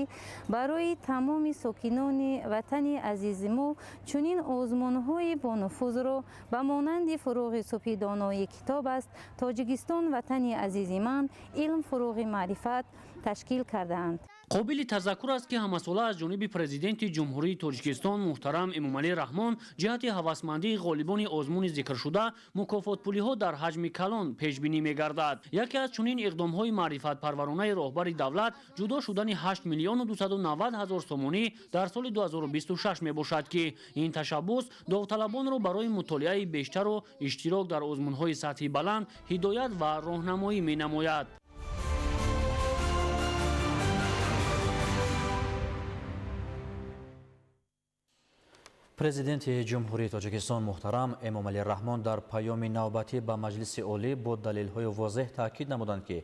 барои тамоми сокинони ватани азизи мо чунин озмунҳои бонуфузро ба монанди фуруғи субҳи доноии китоб аст, Тоҷикистон ватани азизи ман, илм фуруғи маърифат ташкил кардаанд. Қобили тазаккур аст, ки ҳамасола аз ҷониби Президенти Ҷумҳурии Тоҷикистон муҳтарам Эмомалӣ Раҳмон ҷиҳати ҳавасмандии ғолибони озмуни зикршуда мукофотпулиҳо дар ҳаҷми калон пешбинӣ мегардад. Яке аз чунин иқдомҳои маърифатпарваронаи роҳбари давлат ҷудо шудани 8 миллиону 290 ҳазор сомонӣ дар соли 2026 мебошад, ки ин ташаббус довталабонро барои мутолиаи бештару иштирок дар озмунҳои сатҳи баланд ҳидоят ва роҳнамоӣ менамояд. Президенти Ҷумҳурии Тоҷикистон муҳтарам Эмомалӣ Раҳмон дар паёми навбатӣ ба Маҷлиси Олӣ бо далелҳои возеҳ таъкид намуданд, ки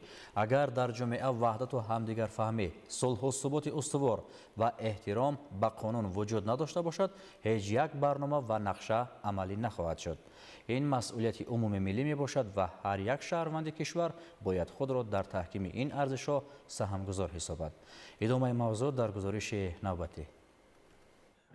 агар дар ҷомеа ваҳдату ҳамдигарфаҳмӣ, сулҳу суботи устувор ва эҳтиром ба қонун вуҷуд надошта бошад, ҳеҷ як барнома ва нақша амалӣ нахоҳад шуд. Ин масъулияти умумимиллӣ мебошад ва ҳар як шаҳрванди кишвар бояд худро дар таҳкими ин арзишҳо саҳмгузор ҳисобад. Идомаи мавзӯъ дар гузориши навбатӣ.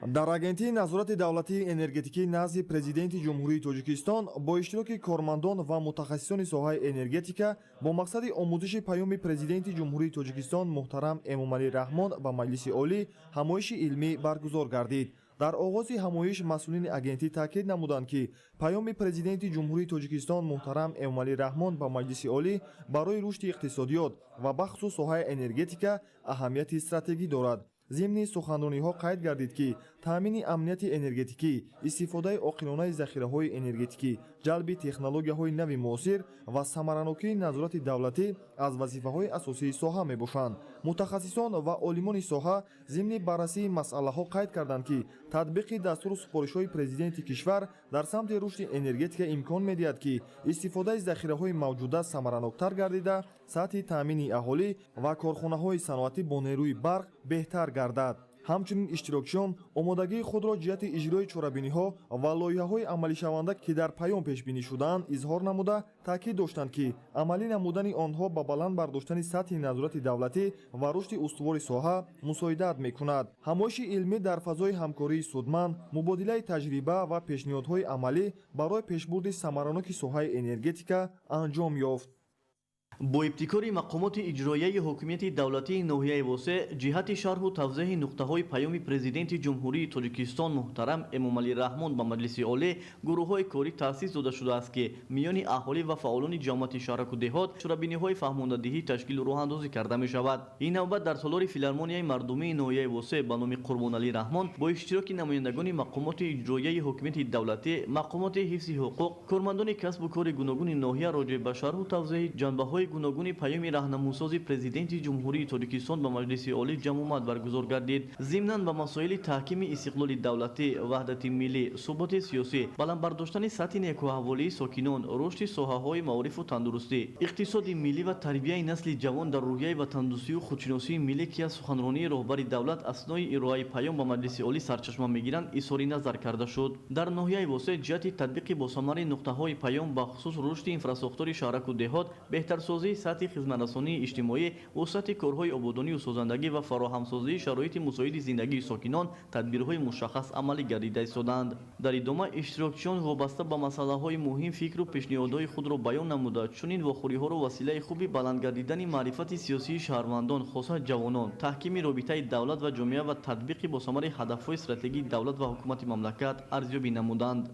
Дар Агентии назорати давлатии энергетикӣ назди Президенти Ҷумҳурии Тоҷикистон бо иштироки кормандон ва мутахассисони соҳаи энергетика бо мақсади омӯзиши паёми Президенти Ҷумҳурии Тоҷикистон муҳтарам Эмомалӣ Раҳмон ба Маҷлиси Олӣ ҳамоиши илмӣ баргузор гардид. Дар оғози ҳамоиш масъулини агентӣ таъкид намуданд, ки паёми Президенти Ҷумҳурии Тоҷикистон муҳтарам Эмомалӣ Раҳмон ба Маҷлиси Олӣ барои рушди иқтисодиёт ва бахусус соҳаи энергетика аҳамияти стратегӣ дорад. Зимни суханрониҳо қайд гардид, ки таъмини амнияти энергетикӣ, истифодаи оқилонаи захираҳои энергетикӣ, ҷалби технологияҳои нави муосир ва самаранокии назорати давлатӣ аз вазифаҳои асосии соҳа мебошанд. Мутахассисон ва олимони соҳа зимни баррасии масъалаҳо қайд карданд, ки татбиқи дастуру супоришҳои президенти кишвар дар самти рушди энергетика имкон медиҳад, ки истифодаи захираҳои мавҷуда самараноктар гардида, сатҳи таъмини аҳолӣ ва корхонаҳои саноатӣ бо нерӯи барқ беҳтар гардад. Ҳамчунин иштирокчиён омодагии худро ҷиҳати иҷрои чорабиниҳо ва лоиҳаҳои амалишаванда, ки дар паём пешбинӣ шудаанд, изҳор намуда, таъкид доштанд, ки амалӣ намудани онҳо ба баланд бардоштани сатҳи назорати давлатӣ ва рушди устувори соҳа мусоидат мекунад. Ҳамоиши илмӣ дар фазои ҳамкории судманд, мубодилаи таҷриба ва пешниҳодҳои амалӣ барои пешбурди самараноки соҳаи энергетика анҷом ёфт. Бо ибтикори мақомоти иҷроияи ҳокимияти давлатии ноҳияи Восеъ ҷиҳати шарҳу тавзеҳи нуқтаҳои паёми Президенти Ҷумҳурии Тоҷикистон муҳтарам Эмомалӣ Раҳмон ба Маҷлиси Олӣ гурӯҳҳои корӣ таъсис дода шудааст, ки миёни аҳолӣ ва фаъолони ҷамоати шаҳраку деҳот чорабиниҳои фаҳмондадиҳӣ ташкилу роҳандозӣ карда мешавад. Ин навбат дар толори филармонияи мардумии ноҳияи Восеъ ба номи Қурбоналӣ Раҳмон бо иштироки намояндагони мақомоти иҷроияи ҳокимияти давлатӣ, мақомоти ҳифзи ҳуқуқ, кормандони касбу кори гуногуни ноҳия роҷеъ ба шарҳу тавзеҳи ҷанбаҳои гуногуни паёми раҳнамусози Президенти Ҷумҳурии Тоҷикистон ба Маҷлиси Олӣ ҷамъомад баргузор гардид. Зимнан ба масоили таҳкими истиқлоли давлатӣ, ваҳдати миллӣ, суботи сиёсӣ, баланд бардоштани сатҳи некӯаҳволии сокинон, рушди соҳаҳои маорифу тандурустӣ, иқтисоди миллӣ ва тарбияи насли ҷавон дар рӯҳияи ватандӯстию худшиносии миллӣ, ки аз суханронии роҳбари давлат аснои ироаи паём ба Маҷлиси Олӣ сарчашма мегиранд, изҳори назар карда шуд. Дар ноҳияи Восеъ ҷиҳати татбиқи босамари нуқтаҳои паём, бахусус рушди инфрасохтори шаҳраку деҳот, беҳтарсозии сатҳи хизматрасонии иҷтимоӣ, вусъати корҳои ободонию созандагӣ ва фароҳамсозии шароити мусоиди зиндагии сокинон тадбирҳои мушаххас амалӣ гардида истодаанд. Дар идома иштирокчиён вобаста ба масъалаҳои муҳим фикру пешниҳодҳои худро баён намуда, чунин вохӯриҳоро василаи хуби баланд гардидани маърифати сиёсии шаҳрвандон, хоса ҷавонон, таҳкими робитаи давлат ва ҷомеа ва татбиқи босамари ҳадафҳои стратегии давлат ва ҳукумати мамлакат арзёбӣ намуданд.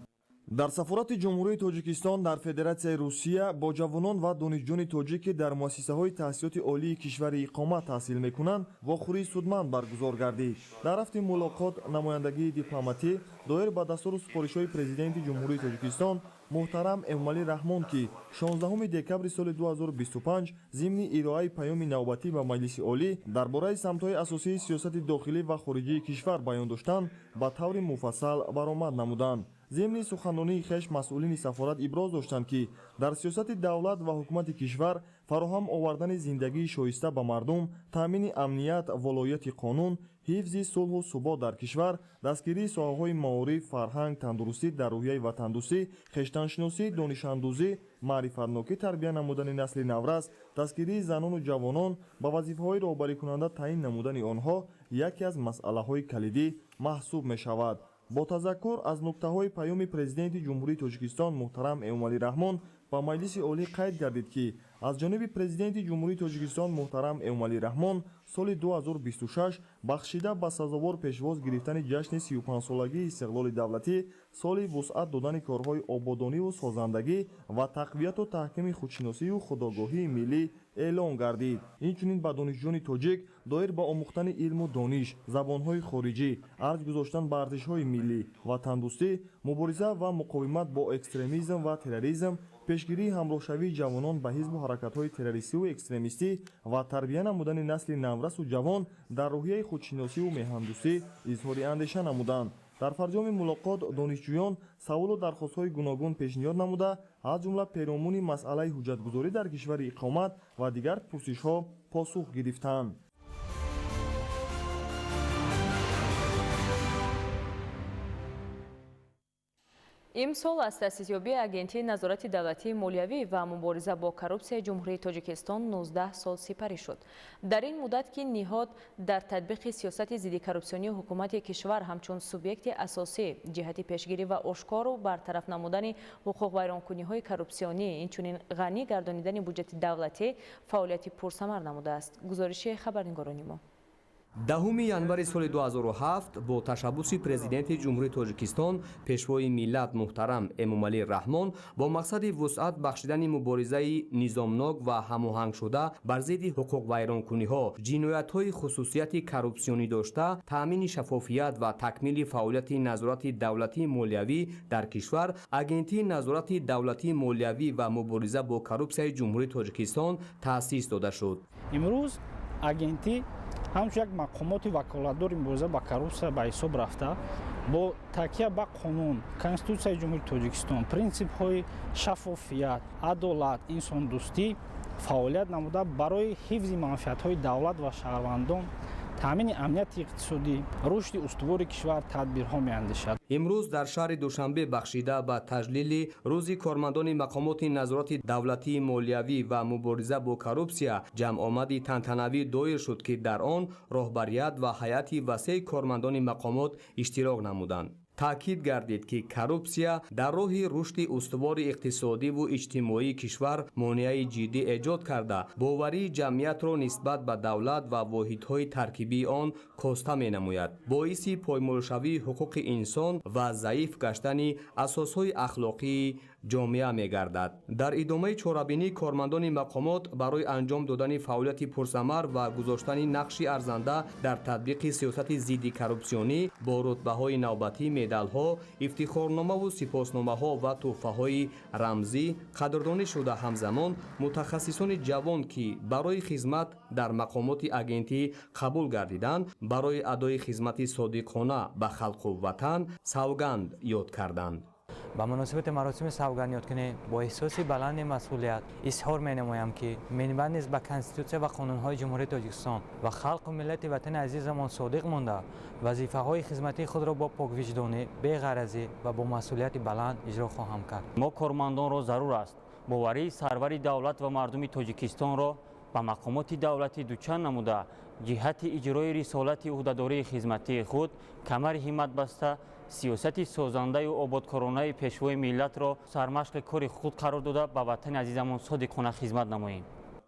Дар сафорати Ҷумҳурии Тоҷикистон дар Федератсияи Русия бо ҷавонон ва донишҷӯёни тоҷик, ки дар муассисаҳои таҳсилоти олии кишвари иқомат таҳсил мекунанд, вохӯрии судманд баргузор гардид. Дар рафти мулоқот намояндагии дипломатӣ доир ба дастуру супоришҳои Президенти Ҷумҳурии Тоҷикистон муҳтарам Эмомалӣ Раҳмон, ки 16 декабри соли 2025 зимни ироаи паёми навбатӣ ба Маҷлиси Олӣ дар бораи самтҳои асосии сиёсати дохилӣ ва хориҷии кишвар баён доштанд, ба таври муфассал баромад намуданд. Зимни суханронии хеш масъулини сафорат иброз доштанд, ки дар сиёсати давлат ва ҳукумати кишвар фароҳам овардани зиндагии шоиста ба мардум, таъмини амният, волоияти қонун, ҳифзи сулҳу субот дар кишвар, дастгирии соҳаҳои маориф, фарҳанг, тандурустӣ дар рӯҳияи ватандӯстӣ, хештаншиносӣ, донишандӯзӣ, маърифатнокӣ тарбия намудани насли наврас, дастгирии занону ҷавонон, ба вазифаҳои роҳбарикунанда таъин намудани онҳо яке аз масъалаҳои калидӣ маҳсуб мешавад. Бо тазаккур аз нуктаҳои паёми Президенти Ҷумҳурии Тоҷикистон муҳтарам Эмомалӣ Раҳмон ба Маҷлиси Олӣ қайд гардид, ки аз ҷониби Президенти Ҷумҳурии Тоҷикистон муҳтарам Эмомалӣ Раҳмон соли 2026 бахшида ба сазовор пешвоз гирифтани ҷашни 35-солагии истиқлоли давлатӣ, соли вусъат додани корҳои ободониву созандагӣ ва тақвияту таҳкими худшиносию худогоҳии миллӣ эълон гардид. Инчунин ба донишҷӯёни тоҷик доир ба омӯхтани илму дониш, забонҳои хориҷӣ, арҷ гузоштан ба арзишҳои миллӣ, ватандӯстӣ, мубориза ва муқовимат бо экстремизм ва терроризм, пешгирии ҳамроҳшавии ҷавонон ба ҳизбу ҳаракатҳои террористиву экстремистӣ ва тарбия намудани насли наврасу ҷавон дар рӯҳияи худшиносиву меҳандӯстӣ изҳори андеша намуданд. Дар фарҷоми мулоқот донишҷӯён саволу дархостҳои гуногун пешниҳод намуда, аз ҷумла перомуни масъалаи ҳуҷҷатгузорӣ дар кишвари иқомат ва дигар пурсишҳо посух гирифтанд. Имсол аз таъсисёбии Агентии назорати давлатии молиявӣ ва мубориза бо коррупсияи Ҷумҳурии Тоҷикистон 19 сол сипарӣ шуд. Дар ин муддат ки ниҳод дар татбиқи сиёсати зиддикоррупсионии ҳукумати кишвар ҳамчун субъекти асосӣ ҷиҳати пешгирӣ ва ошкору бартараф намудани ҳуқуқвайронкуниҳои коррупсионӣ, инчунин ғанӣ гардонидани буҷети давлатӣ фаъолияти пурсамар намудааст. Гузориши хабарнигорони мо. 10 январи соли 2007 бо ташаббуси Президенти Ҷумҳурии Тоҷикистон, Пешвои миллат муҳтарам Эмомалӣ Раҳмон бо мақсади вусъат бахшидани муборизаи низомнок ва ҳамоҳангшуда бар зидди ҳуқуқвайронкуниҳо, ҷиноятҳои хусусияти коррупсионӣ дошта, таъмини шаффофият ва такмили фаъолияти назорати давлатии молиявӣ дар кишвар, Агентии назорати давлатии молиявӣ ва мубориза бо коррупсияи Ҷумҳурии Тоҷикистон таъсис дода шуд. Имрӯз агентӣ ҳамчун як мақомоти ваколатдори мубориза ба коррупсия ба ҳисоб рафта, бо такя ба қонун, Конститутсияи Ҷумҳурии Тоҷикистон, принсипҳои шаффофият, адолат, инсондӯстӣ фаъолият намуда, барои ҳифзи манфиатҳои давлат ва шаҳрвандон, таъмини амнияти иқтисодӣ, рушди устувори кишвар тадбирҳо меандешад. Имрӯз дар шаҳри Душанбе бахшида ба таҷлили Рӯзи кормандони мақомоти назорати давлатии молиявӣ ва мубориза бо коррупсия ҷамъомади тантанавӣ доир шуд, ки дар он роҳбарият ва ҳайати васеи кормандони мақомот иштирок намуданд. Таъкид гардид, ки коррупсия дар роҳи рушди устувори иқтисодиву иҷтимоии кишвар монеаи ҷиддӣ эҷод карда, боварии ҷамъиятро нисбат ба давлат ва воҳидҳои таркибии он коста менамояд, боиси поймолшавии ҳуқуқи инсон ва заиф гаштани асосҳои ахлоқии ҷомеа мегардад. Дар идомаи чорабинӣ кормандони мақомот барои анҷом додани фаъолияти пурсамар ва гузоштани нақши арзанда дар татбиқи сиёсати зидди коррупсионӣ бо рутбаҳои навбатӣ, медалҳо, ифтихорномаву сипосномаҳо ва тӯҳфаҳои рамзӣ қадрдонӣ шуда, ҳамзамон мутахассисони ҷавон, ки барои хизмат дар мақомоти агентӣ қабул гардиданд, барои адои хизмати содиқона ба халқу ватан савганд ёд карданд. Ба муносибати маросими савгандёдкунӣ бо эҳсоси баланди масъулият изҳор менамоям, ки минбаъд низ ба Конститутсия ва қонунҳои Ҷумҳурии Тоҷикистон ва халқу миллати ватани азизамон содиқ монда, вазифаҳои хизматии худро бо поквиҷдонӣ, беғаразӣ ва бо масъулияти баланд иҷро хоҳам кард. Мо кормандонро зарур аст боварии сарвари давлат ва мардуми Тоҷикистонро ба мақомоти давлатӣ дучанд намуда, ҷиҳати иҷрои рисолати ӯҳдадории хизматии худ камари ҳиммат баста, сиёсати созандаю ободкоронаи Пешвои миллатро сармашқи кори худ қарор дода, ба ватани азизамон содиқона хизмат намоем.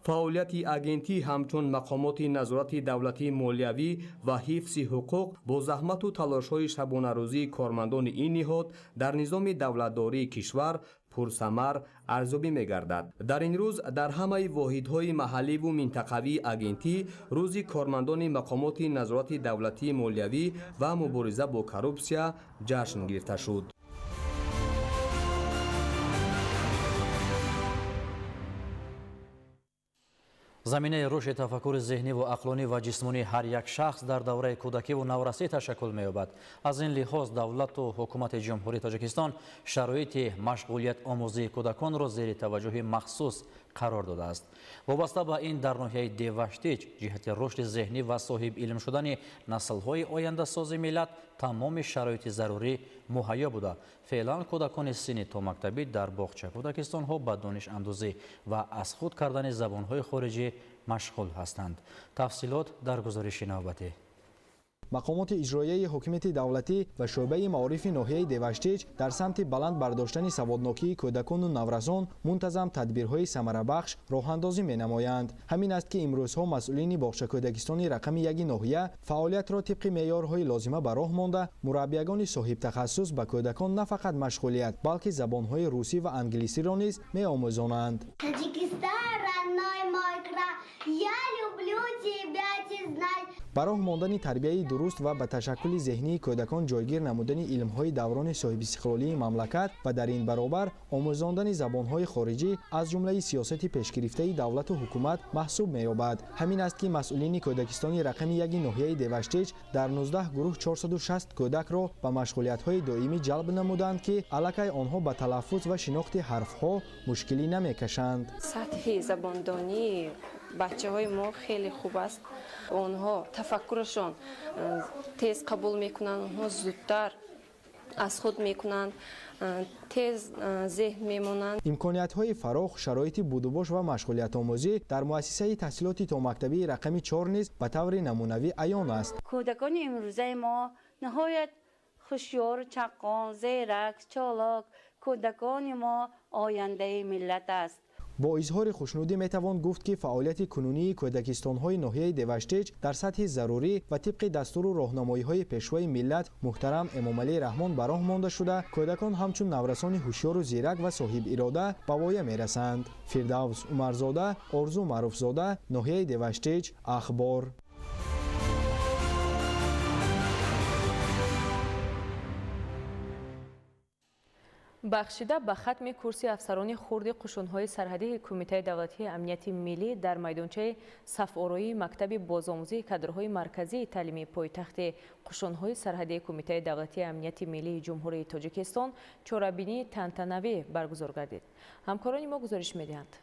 Фаъолияти агентӣ ҳамчун мақомоти назорати давлатии молиявӣ ва ҳифзи ҳуқуқ бо заҳмату талошҳои шабонарӯзии кормандони ин ниҳод дар низоми давлатдории кишвар пурсамар арзёбӣ мегардад. Дар ин рӯз дар ҳамаи воҳидҳои маҳалливу минтақавии агентӣ Рӯзи кормандони мақомоти назорати давлатии молиявӣ ва мубориза бо коррупсия ҷашн гирифта шуд. Заминаи рушди тафаккури зеҳниву ақлонӣ ва ҷисмонии ҳар як шахс дар давраи кӯдакиву наврасӣ ташаккул меёбад. Аз ин лиҳоз давлату ҳукумати Ҷумҳурии Тоҷикистон шароити машғулиятомӯзии кӯдаконро зери таваҷҷӯҳи махсус қарор додааст. Вобаста ба ин дар ноҳияи Деваштич ҷиҳати рушди зеҳнӣ ва соҳиб илм шудани наслҳои ояндасози миллат тамоми шароити зарурӣ муҳайё буда, феълан кӯдакони синни томактабӣ дар боғча кӯдакистонҳо ба донишандӯзӣ ва аз худ кардани забонҳои хориҷӣ машғул ҳастанд. Тафсилот дар гузориши навбатӣ. Мақомоти иҷроияи ҳокимияти давлатӣ ва шӯъбаи маорифи ноҳияи Деваштич дар самти баланд бардоштани саводнокии кӯдакону наврасон мунтазам тадбирҳои самарабахш роҳандозӣ менамоянд. Ҳамин аст, ки имрӯзҳо масъулини боғчакӯдакистони рақами яки ноҳия фаъолиятро тибқи меъёрҳои лозима ба роҳ монда, мураббиягони соҳибтахассус ба кӯдакон на фақат машғулият, балки забонҳои русӣ ва англисиро низ меомӯзонанд. Тоҷикистон. родной мой край, я люблю тебя, ты знай. Ба роҳ мондани тарбияи дуруст ва ба ташаккули зеҳнии кӯдакон ҷойгир намудани илмҳои даврони соҳибистиқлолии мамлакат ва дар ин баробар омӯзондани забонҳои хориҷӣ аз ҷумлаи сиёсати пешгирифтаи давлату ҳукумат маҳсуб меёбад. Ҳамин аст, ки масъулини кӯдакистони рақами яки ноҳияи Деваштич дар 19 гурӯҳ 460 кӯдакро ба машғулиятҳои доимӣ ҷалб намуданд, ки аллакай онҳо ба талаффуз ва шинохти ҳарфҳо мушкилӣ намекашанд. Сатҳи забондонии бачаҳои мо хеле хуб аст. Онҳо тафаккурашон тез қабул мекунанд, онҳо зудтар аз худ мекунанд, тез зеҳн мемонанд. Имкониятҳои фарох, шароити будубош ва машғулиятомӯзӣ дар муассисаи таҳсилоти томактабии рақами 4 низ ба таври намунавӣ аён аст. Кӯдакони имрӯзаи мо ниҳоят ҳушёр, чаққон, зерак, чолок. Кӯдакони мо ояндаи миллат аст. Бо изҳори хушнудӣ метавон гуфт, ки фаъолияти кунунии кӯдакистонҳои ноҳияи Деваштич дар сатҳи зарурӣ ва тибқи дастуру роҳнамоиҳои пешвои миллат муҳтарам Эмомалӣ Раҳмон ба роҳ монда шуда, кӯдакон ҳамчун наврасони ҳушёру зирак ва соҳибирода ба воя мерасанд. Фирдавс Умарзода, Орзу Маъруфзода, ноҳияи Деваштич, Ахбор. Бахшида ба хатми курси афсарони хурди қушунҳои сарҳадии Кумитаи давлатии амнияти миллӣ дар майдончаи сафороии мактаби бозомӯзии кадрҳои марказии таълимии пойтахти қушунҳои сарҳадии Кумитаи давлатии амнияти миллии Ҷумҳурии Тоҷикистон чорабинии тантанавӣ баргузор гардид. Ҳамкорони мо гузориш медиҳанд.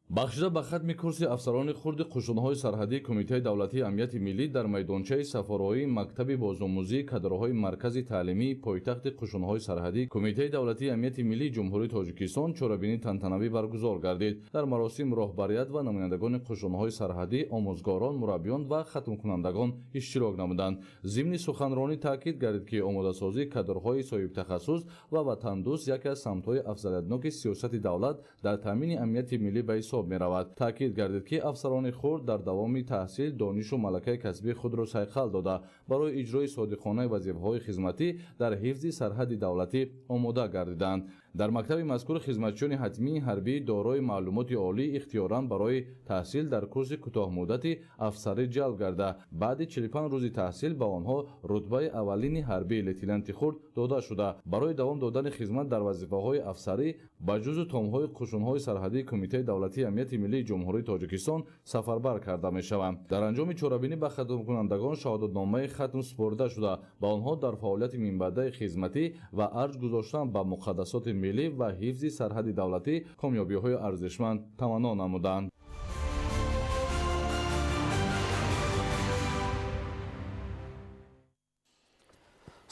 Бахшида ба хатми курси афсарони хурди қушунҳои сарҳадии Кумитаи давлатии амнияти миллӣ дар майдончаи сафороии мактаби бозомӯзии кадрҳои маркази таълимии пойтахти қушунҳои сарҳадии Кумитаи давлатии амнияти миллии Ҷумҳурии Тоҷикистон чорабинии тантанавӣ баргузор гардид. Дар маросим роҳбарият ва намояндагони қушунҳои сарҳадӣ, омӯзгорон, мураббиён ва хатмкунандагон иштирок намуданд. Зимни суханронӣ таъкид гардид, ки омодасозии кадрҳои соҳибтахассус ва ватандӯст яке аз самтҳои афзалиятноки сиёсати давлат дар таъмини амнияти миллӣ ба ҳисоб меравад. Таъкид гардид, ки афсарони хурд дар давоми таҳсил донишу малакаи касбии худро сайқал дода, барои иҷрои содиқонаи вазифаҳои хизматӣ дар ҳифзи сарҳади давлатӣ омода гардиданд. Дар мактаби мазкур хизматчиёни ҳатмии ҳарбӣ дорои маълумоти олӣ ихтиёран барои таҳсил дар курси кӯтоҳмуддати афсарӣ ҷалб гарда, баъди 45 рӯзи таҳсил ба онҳо рутбаи аввалини ҳарбии лейтенанти хурд дода шуда, барои давом додани хизмат дар вазифаҳои афсарӣ ба ҷузъу томҳои қушунҳои сарҳадии Кумитаи давлатии амнияти миллии Ҷумҳурии Тоҷикистон сафарбар карда мешаванд. Дар анҷоми чорабинӣ ба хатмкунандагон шаҳодатномаи хатм супорида шуда, ба онҳо дар фаъолияти минбаъдаи хизматӣ ва арҷ гузоштан ба муқаддасоти миллӣ ва ҳифзи сарҳади давлатӣ комёбиҳои арзишманд таманно намуданд.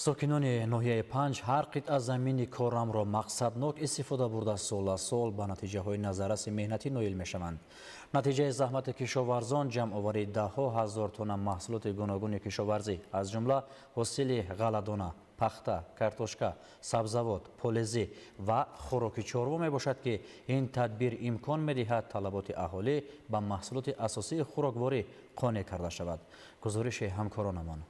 Сокинони ноҳияи Панҷ ҳар қитъа замини корамро мақсаднок истифода бурда, сол аз сол ба натиҷаҳои назарраси меҳнатӣ ноил мешаванд. Натиҷаи заҳмати кишоварзон ҷамъоварии даҳҳо ҳазор тонна маҳсулоти гуногуни кишоварзӣ, аз ҷумла ҳосили ғалладона, пахта, картошка, сабзавот, полезӣ ва хӯроки чорво мебошад, ки ин тадбир имкон медиҳад талаботи аҳолӣ ба маҳсулоти асосии хӯрокворӣ қонеъ карда шавад. Гузориши ҳамкоронамон.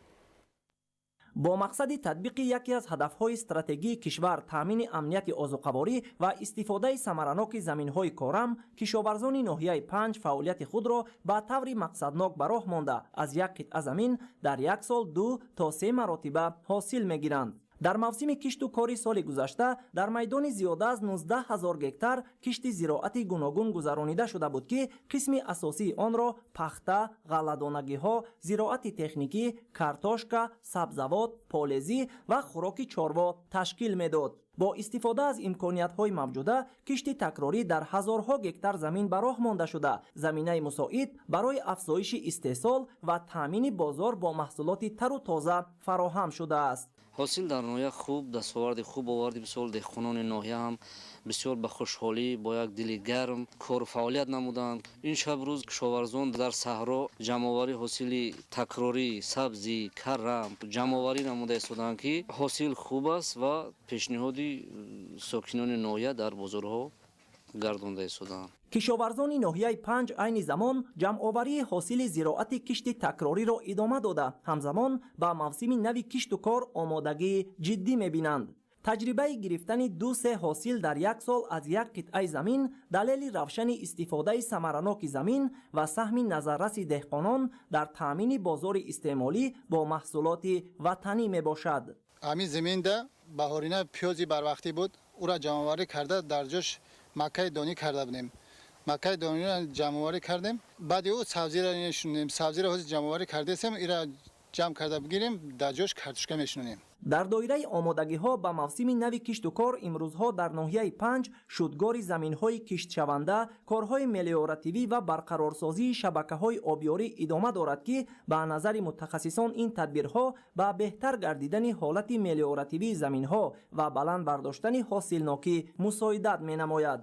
Бо мақсади татбиқи яке аз ҳадафҳои стратегии кишвар таъмини амнияти озуқаворӣ ва истифодаи самараноки заминҳои корам, кишоварзони ноҳияи Панҷ фаъолияти худро ба таври мақсаднок ба роҳ монда, аз як қитъа замин дар як сол 2 то 3 маротиба ҳосил мегиранд. Дар мавсими кишту кори соли гузашта дар майдони зиёда аз 19 ҳазор гектар кишти зироати гуногун гузаронида шуда буд, ки қисми асосии онро пахта, ғалладонагиҳо, зироати техникӣ, картошка, сабзавот, полезӣ ва хӯроки чорво ташкил медод. Бо истифода аз имкониятҳои мавҷуда кишти такрорӣ дар ҳазорҳо гектар замин ба роҳ монда шуда, заминаи мусоид барои афзоиши истеҳсол ва таъмини бозор бо маҳсулоти тару тоза фароҳам шудааст. Ҳосил дар ноҳия хуб, дастоварди хуб оварди. Бисёр деҳқонони ноҳия ҳам бисёр ба хушҳолӣ бо як дили гарм кору фаъолият намуданд. Ин шаб рӯз кишоварзон дар саҳро ҷамъоварии ҳосили такрорӣ, сабзӣ, карам ҷамъоварӣ намуда истоданд, ки ҳосил хуб аст ва пешниҳоди сокинони ноҳия дар бозорҳо гардонда истоданд. Кишоварзони ноҳияи Панҷ айни замон ҷамъоварии ҳосили зироати кишти такрориро идома дода, ҳамзамон ба мавсими нави кишту кор омодагии ҷиддӣ мебинанд. Таҷрибаи гирифтани 2-3 ҳосил дар як сол аз як қитъаи замин далели равшани истифодаи самараноки замин ва саҳми назарраси деҳқонон дар таъмини бозори истеъмолӣ бо маҳсулоти ватанӣ мебошад. Ҳамин заминда баҳорина пиёзи барвақтӣ буд, ӯра ҷамъоварӣ карда дар ҷош маккаи донӣ карда будем. Маккаи дониро ҷамъоварӣ кардем, баъди ӯ сабзиро мешунем. Сабзиро ҳозир ҷамъоварӣ кардесем, ира ҷамъ карда бигирем, дар ҷош картошка мешунем. Дар доираи омодагиҳо ба мавсими нави кишту кор имрӯзҳо дар ноҳияи Панҷ шудгори заминҳои киштшаванда, корҳои мелиоративӣ ва барқарорсозии шабакаҳои обёрӣ идома дорад, ки ба назари мутахассисон ин тадбирҳо ба беҳтар гардидани ҳолати мелиоративии заминҳо ва баланд бардоштани ҳосилнокӣ мусоидат менамояд.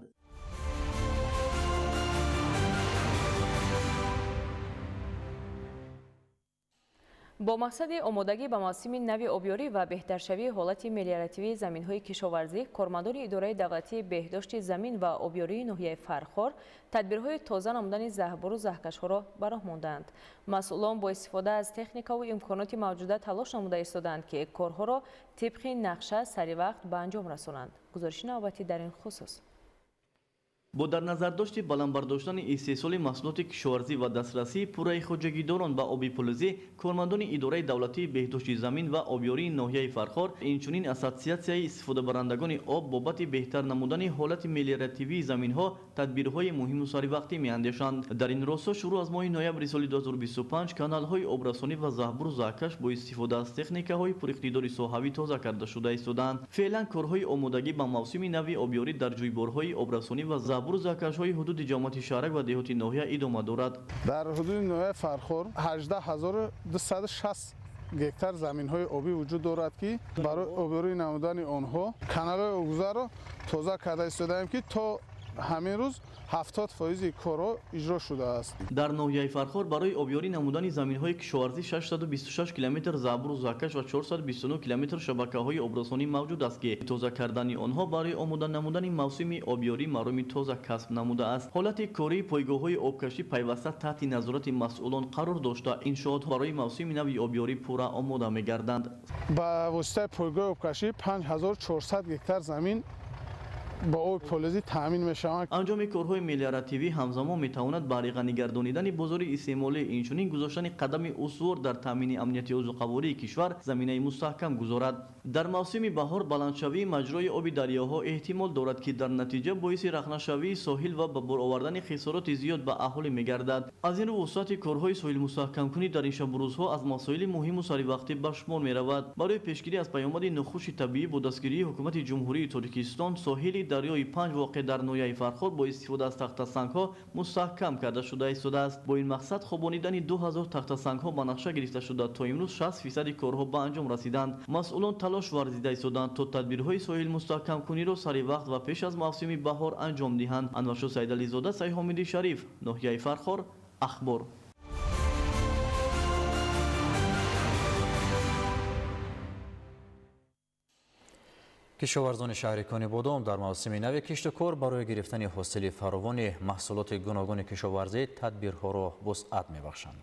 Бо мақсади омодагӣ ба мавсими нави обёрӣ ва беҳтаршавии ҳолати мелиоративии заминҳои кишоварзӣ, кормандони идораи давлатии беҳдошти замин ва обёрии ноҳияи Фархор тадбирҳои тоза намудани заҳбуру заҳкашҳоро ба роҳ мондаанд. Масъулон бо истифода аз техникаву имконоти мавҷуда талош намуда истодаанд, ки корҳоро тибқи нақша сари вақт ба анҷом расонанд. Гузориши навбатӣ дар ин хусус. Бо дар назардошти баланд бардоштани истеҳсоли маҳсулоти кишоварзӣ ва дастрасии пурраи хоҷагидорон ба оби полизӣ, кормандони идораи давлатии беҳдошти замин ва обёрии ноҳияи Фархор, инчунин ассотсиатсияи истифодабарандагони об бобати беҳтар намудани ҳолати мелиоративии заминҳо тадбирҳои муҳиму саривақтӣ меандешанд. Дар ин росто шурӯъ аз моҳи ноябри соли 2025 каналҳои обрасонӣ ва заҳбуру заҳкаш бо истифода аз техникаҳои пуриқтидори соҳавӣ тоза карда шуда истодаанд. Феълан корҳои омодагӣ ба мавсими нави обёрӣ дар ҷӯйборҳои обрасонӣ ва заҳбуру заҳкашҳои ҳудуди ҷамоати шаҳрак ва деҳоти ноҳия идома дорад. Дар ҳудуди ноҳияи Фархор 18260 гектар заминҳои обӣ вуҷуд дорад, ки барои обёрӣ намудани онҳо каналҳои обгузарро тоза карда истодаем, ки то ҳамин рӯз 70% корҳо иҷро шудааст. Дар ноҳияи Фархор барои обёрӣ намудани заминҳои кишоварзӣ 626 километр заҳбуру заҳкаш ва 429 километр шабакаҳои обрасонӣ мавҷуд аст, ки тоза кардани онҳо барои омода намудани мавсими обёрӣ мароми тоза касб намудааст. Ҳолати кории пойгоҳҳои обкашӣ пайваста таҳти назорати масъулон қарор дошта, иншоотҳо барои мавсими нави обёрӣ пурра омода мегарданд. Ба воситаи пойгоҳи обкашӣ 5400 гектар замин ба оби полизӣ таъмин мешаванд. Анҷоми корҳои мелиоративӣ ҳамзамон метавонад баҳри ғанигардонидани бозори истеъмолӣ, инчунин гузоштани қадами устувор дар таъмини амнияти озуқавории кишвар заминаи мустаҳкам гузорад. Дар мавсими баҳор баландшавии маҷрои оби дарёҳо эҳтимол дорад, ки дар натиҷа боиси рахнашавии соҳил ва ба бор овардани хисороти зиёд ба аҳолӣ мегардад. Аз ин рӯ вусъати корҳои соҳилмустаҳкамкунӣ дар ин шабурӯзҳо аз масоили муҳиму саривақтӣ ба шумор меравад. Барои пешгирӣ аз паёмади нохуши табиӣ бо дастгирии ҳукумати Ҷумҳурии Тоҷикистон соҳили дарёи Панҷ воқеъ дар ноҳияи Фархор бо истифода аз тахтасангҳо мустаҳкам карда шуда истодааст. Бо ин мақсад хобонидани 2000 тахтасангҳо ба нақша гирифта шуда, то имрӯз 60% корҳо ба анҷом расиданд. Масъулон талош варзида истоданд, то тадбирҳои соҳилмустаҳкамкуниро сари вақт ва пеш аз мавсими баҳор анҷом диҳанд. Анваршо Саидализода, Сайҳомиди Шариф, ноҳияи Фархор, Ахбор. Кишоварзони шаҳри Конибодом дар мавсими нави кишту кор барои гирифтани ҳосили фаровони маҳсулоти гуногуни кишоварзӣ тадбирҳоро вусъат мебахшанд.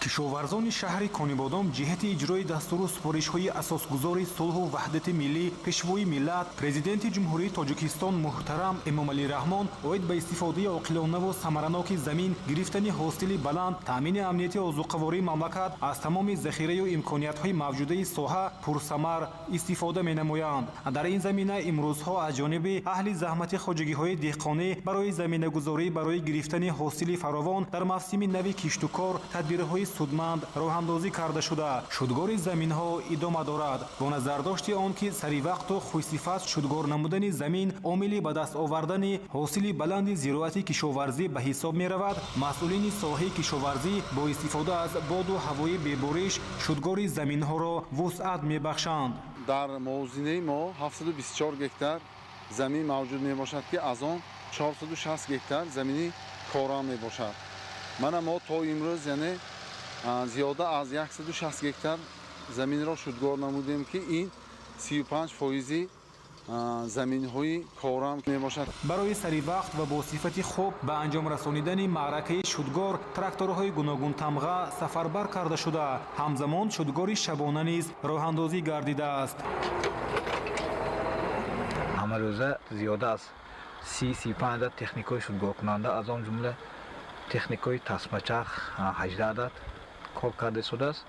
Кишоварзони шаҳри Конибодом ҷиҳати иҷрои дастуру супоришҳои асосгузори сулҳу ваҳдати миллӣ, пешвои миллат, президенти Ҷумҳурии Тоҷикистон муҳтарам Эмомалӣ Раҳмон оид ба истифодаи оқилонаву самараноки замин, гирифтани ҳосили баланд, таъмини амнияти озуқавории мамлакат аз тамоми захираю имкониятҳои мавҷудаи соҳа пурсамар истифода менамоянд. Дар ин замина имрӯзҳо аз ҷониби аҳли заҳмати хоҷагиҳои деҳқонӣ барои заминагузорӣ барои гирифтани ҳосили фаровон дар мавсими нави киштукор тадбирҳои судманд роҳандозӣ карда шуда, шудгори заминҳо идома дорад. Бо назардошти он ки саривақту хушсифат шудгор намудани замин омили ба даст овардани ҳосили баланди зироати кишоварзӣ ба ҳисоб меравад, масъулини соҳаи кишоварзӣ бо истифода аз боду ҳавои бебориш шудгори заминҳоро вусъат мебахшанд. Дар мовзинаи мо 724 гектар замин мавҷуд мебошад, ки аз он 460 гектар замини корам мебошад. Мана мо то имрӯз, яъне зиёда аз 160 гектар заминро шудгор намудем, ки ин 35% заминҳои корам мебошад. Барои саривақт ва бо сифати хуб ба анҷом расонидани маъракаи шудгор тракторҳои гуногунтамға сафарбар карда шуда, ҳамзамон шудгори шабона низ роҳандозӣ гардидааст. Ҳамарӯза зиёда аз 30-35 адад техникаҳои шудгоркунанда, аз он ҷумла техникаҳои тасмачарх 18 адад кор карда истодааст.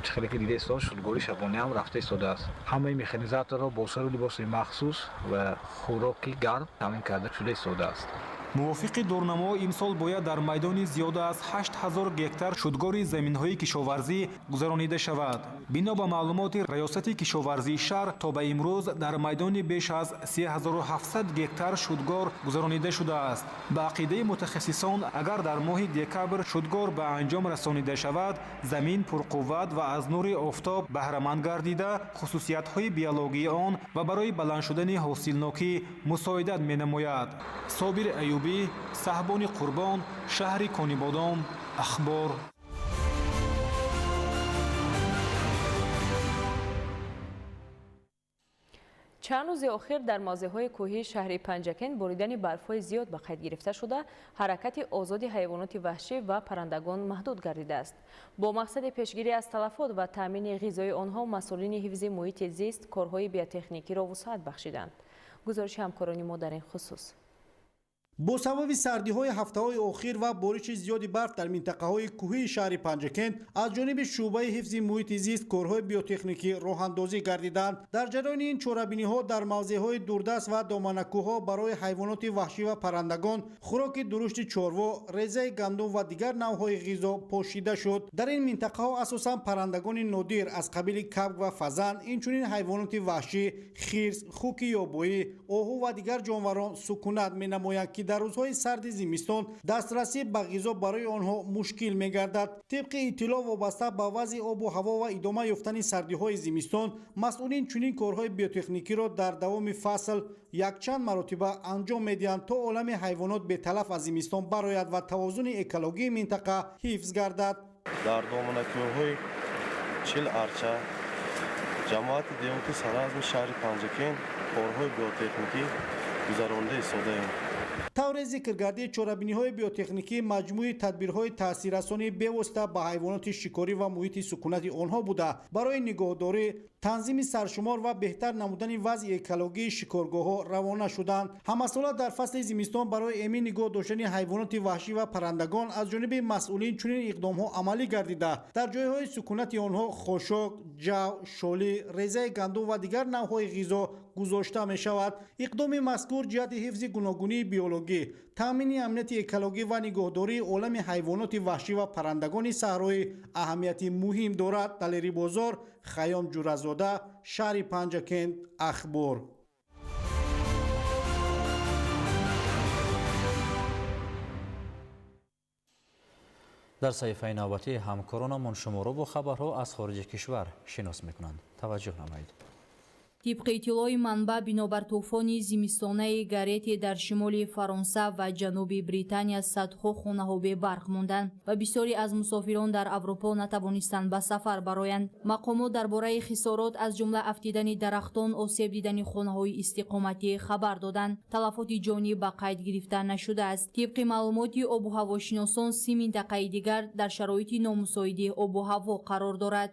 Чӣ хеле ки дида истодааст, шудгори шабонаам рафта истодааст. Ҳамаи механизаторҳо бо сару либоси махсус ва хӯроки гарм таъмин карда шуда истодааст. Мувофиқи дурнамо, имсол бояд дар майдони зиёда аз 8000 гектар шудгори заминҳои кишоварзӣ гузаронида шавад. Бино ба маълумоти Раёсати кишоварзии шаҳр, то ба имрӯз дар майдони беш аз 3700 гектар шудгор гузаронида шудааст. Ба ақидаи мутахассисон, агар дар моҳи декабр шудгор ба анҷом расонида шавад, замин пурқувват ва аз нури офтоб баҳраманд гардида, хусусиятҳои биологии он ва барои баланд шудани ҳосилнокӣ мусоидат менамояд. Собир Аюб, Саҳбони Қурбон, шаҳри Конибодом, Ахбор. Чанд рӯзи охир дар мавзеъҳои кӯҳии шаҳри Панҷакент боридани барфҳои зиёд ба қайд гирифта шуда, ҳаракати озоди ҳайвоноти ваҳшӣ ва паррандагон маҳдуд гардидааст. Бо мақсади пешгирӣ аз талафот ва таъмини ғизои онҳо масъулини ҳифзи муҳити зист корҳои биотехникиро вусъат бахшиданд. Гузориши ҳамкорони мо дар ин хусус. Бо сабаби сардиҳои ҳафтаҳои охир ва бориши зиёди барф дар минтақаҳои кӯҳии шаҳри Панҷакент аз ҷониби шӯъбаи ҳифзи муҳити зист корҳои биотехникӣ роҳандозӣ гардиданд. Дар ҷараёни ин чорабиниҳо дар мавзеъҳои дурдаст ва доманакӯҳҳо барои ҳайвоноти ваҳшӣ ва паррандагон хӯроки дурушти чорво, резаи гандум ва дигар навъҳои ғизо пошида шуд. Дар ин минтақаҳо асосан паррандагони нодир аз қабили кабк ва фазан, инчунин ҳайвоноти ваҳшӣ, хирс, хуки ёбоӣ, оҳу ва дигар ҷонварон сукунат менамоянд, ки дар рӯзҳои сарди зимистон дастрасӣ ба ғизо барои онҳо мушкил мегардад. Тибқи иттилоъ, вобаста ба вазъи обу ҳаво ва идома ёфтани сардиҳои зимистон, масъулин чунин корҳои биотехникиро дар давоми фасл якчанд маротиба анҷом медиҳанд, то олами ҳайвонот беталаф аз зимистон барояд ва тавозуни экологии минтақа ҳифз гардад. Дар доманакӯҳҳои Чил Арча, ҷамоати деҳоти Саразми шаҳри Панҷакент корҳои биотехникӣ гузаронида истодаем. Тавре зикр гардид, чорабиниҳои биотехникӣ маҷмӯи тадбирҳои таъсиррасонии бевосита ба ҳайвоноти шикорӣ ва муҳити сукунати онҳо буда, барои нигоҳдорӣ, танзими саршумор ва беҳтар намудани вазъи экологии шикоргоҳҳо равона шуданд. Ҳамасола дар фасли зимистон барои эмин нигоҳ доштани ҳайвоноти ваҳшӣ ва паррандагон аз ҷониби масъулин чунин иқдомҳо амалӣ гардида, дар ҷойҳои сукунати онҳо хошок, ҷав, шолӣ, резаи гандум ва дигар навъҳои ғизо гузошта мешавад. Иқдоми мазкур ҷиҳати ҳифзи гуногунии биологӣ, таъмини амнияти экологӣ ва нигоҳдории олами ҳайвоноти ваҳшӣ ва паррандагони саҳроӣ аҳамияти муҳим дорад. Далери Бозор, Хаём Ҷуразода, шаҳри Панҷакент, Ахбор. Дар саҳифаи навбатӣ ҳамкоронамон шуморо бо хабарҳо аз хориҷи кишвар шинос мекунанд. Таваҷҷӯҳ намоед. Тибқи иттилои манбаъ, бинобар тӯфони зимистонаи Гарете дар шимоли Фаронса ва ҷануби Британия садҳо хонаҳо бебарқ монданд ва бисёре аз мусофирон дар Аврупо натавонистанд ба сафар бароянд. Мақомот дар бораи хисорот, аз ҷумла афтидани дарахтон, осеб дидани хонаҳои истиқоматӣ хабар доданд. Талафоти ҷонӣ ба қайд гирифта нашудааст. Тибқи маълумоти обуҳавошиносон, 30 минтақаи дигар дар шароити номусоиди обуҳаво қарор дорад.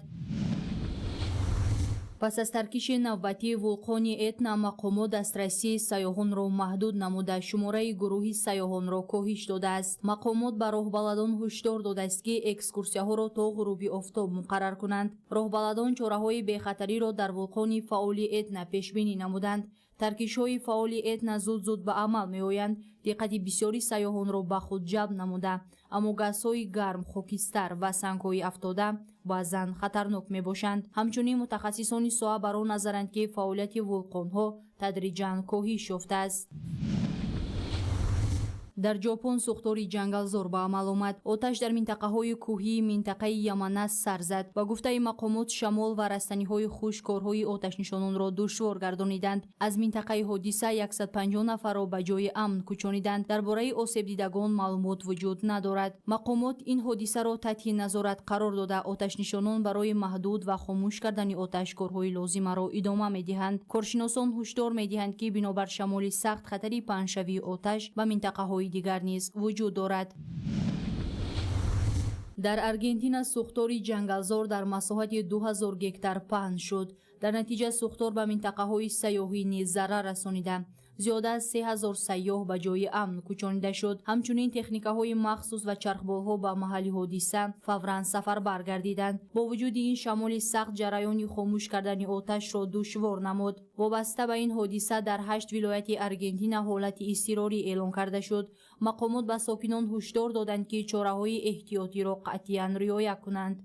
Пас аз таркиши навбатии вулқони Этна, мақомот дастрасии сайёҳонро маҳдуд намуда, шумораи гурӯҳи сайёҳонро коҳиш додааст. Мақомот ба роҳбаладон ҳушдор додааст, ки экскурсияҳоро то ғуруби офтоб муқаррар кунанд. Роҳбаладон чораҳои бехатариро дар вулқони фаъоли Этна пешбинӣ намуданд. Таркишҳои фаъоли Этна зуд-зуд ба амал меоянд, диққати бисёри сайёҳонро ба худ ҷалб намуда, аммо газҳои гарм, хокистар ва сангҳои афтода баъзан хатарнок мебошанд. Ҳамчунин мутахассисони соҳа бар он назаранд, ки фаъолияти вулқонҳо тадриҷан коҳиш ёфтааст. Дар Ҷопон сӯхтори ҷангалзор ба амал омад. Оташ дар минтақаҳои кӯҳии минтақаи Яманас сар зад. Ба гуфтаи мақомот, шамол ва растаниҳои хушк корҳои оташнишононро душвор гардониданд. Аз минтақаи ҳодиса 150 нафарро ба ҷои амн кӯчониданд. Дар бораи осебдидагон маълумот вуҷуд надорад. Мақомот ин ҳодисаро таҳти назорат қарор дода, оташнишонон барои маҳдуд ва хомӯш кардани оташ корҳои лозимаро идома медиҳанд. Коршиносон ҳушдор медиҳанд, ки бинобар шамоли сахт хатари паҳншавии оташ ба минтақаҳои дигар низ вуҷуд дорад. Дар Аргентина сӯхтори ҷангалзор дар масоҳати 2000 гектар паҳн шуд. Дар натиҷа сӯхтор ба минтақаҳои сайёҳӣ низ зарар расонида. Зиёда аз 3000 сайёҳ ба ҷои амн кӯчонида шуд. Ҳамчунин техникаҳои махсус ва чархболҳо ба маҳалли ҳодиса фавран сафарбар гардиданд. Бо вуҷуди ин, шамоли сахт ҷараёни хомӯш кардани оташро душвор намуд. Вобаста ба ин ҳодиса дар 8 вилояти Аргентина ҳолати изтирорӣ эълон карда шуд. Мақомот ба сокинон ҳушдор доданд, ки чораҳои эҳтиётиро қатъиян риоя кунанд.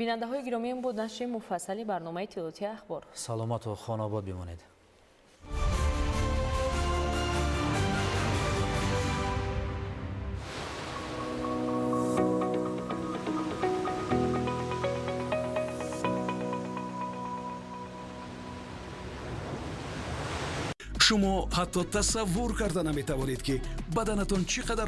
Бинандаҳои гиромӣ, ин буд нашри муфассали барномаи иттилоотии Ахбор. Саломату хонобод бимонед. Шумо ҳатто тасаввур карда наметавонед, ки баданатон чӣ қадар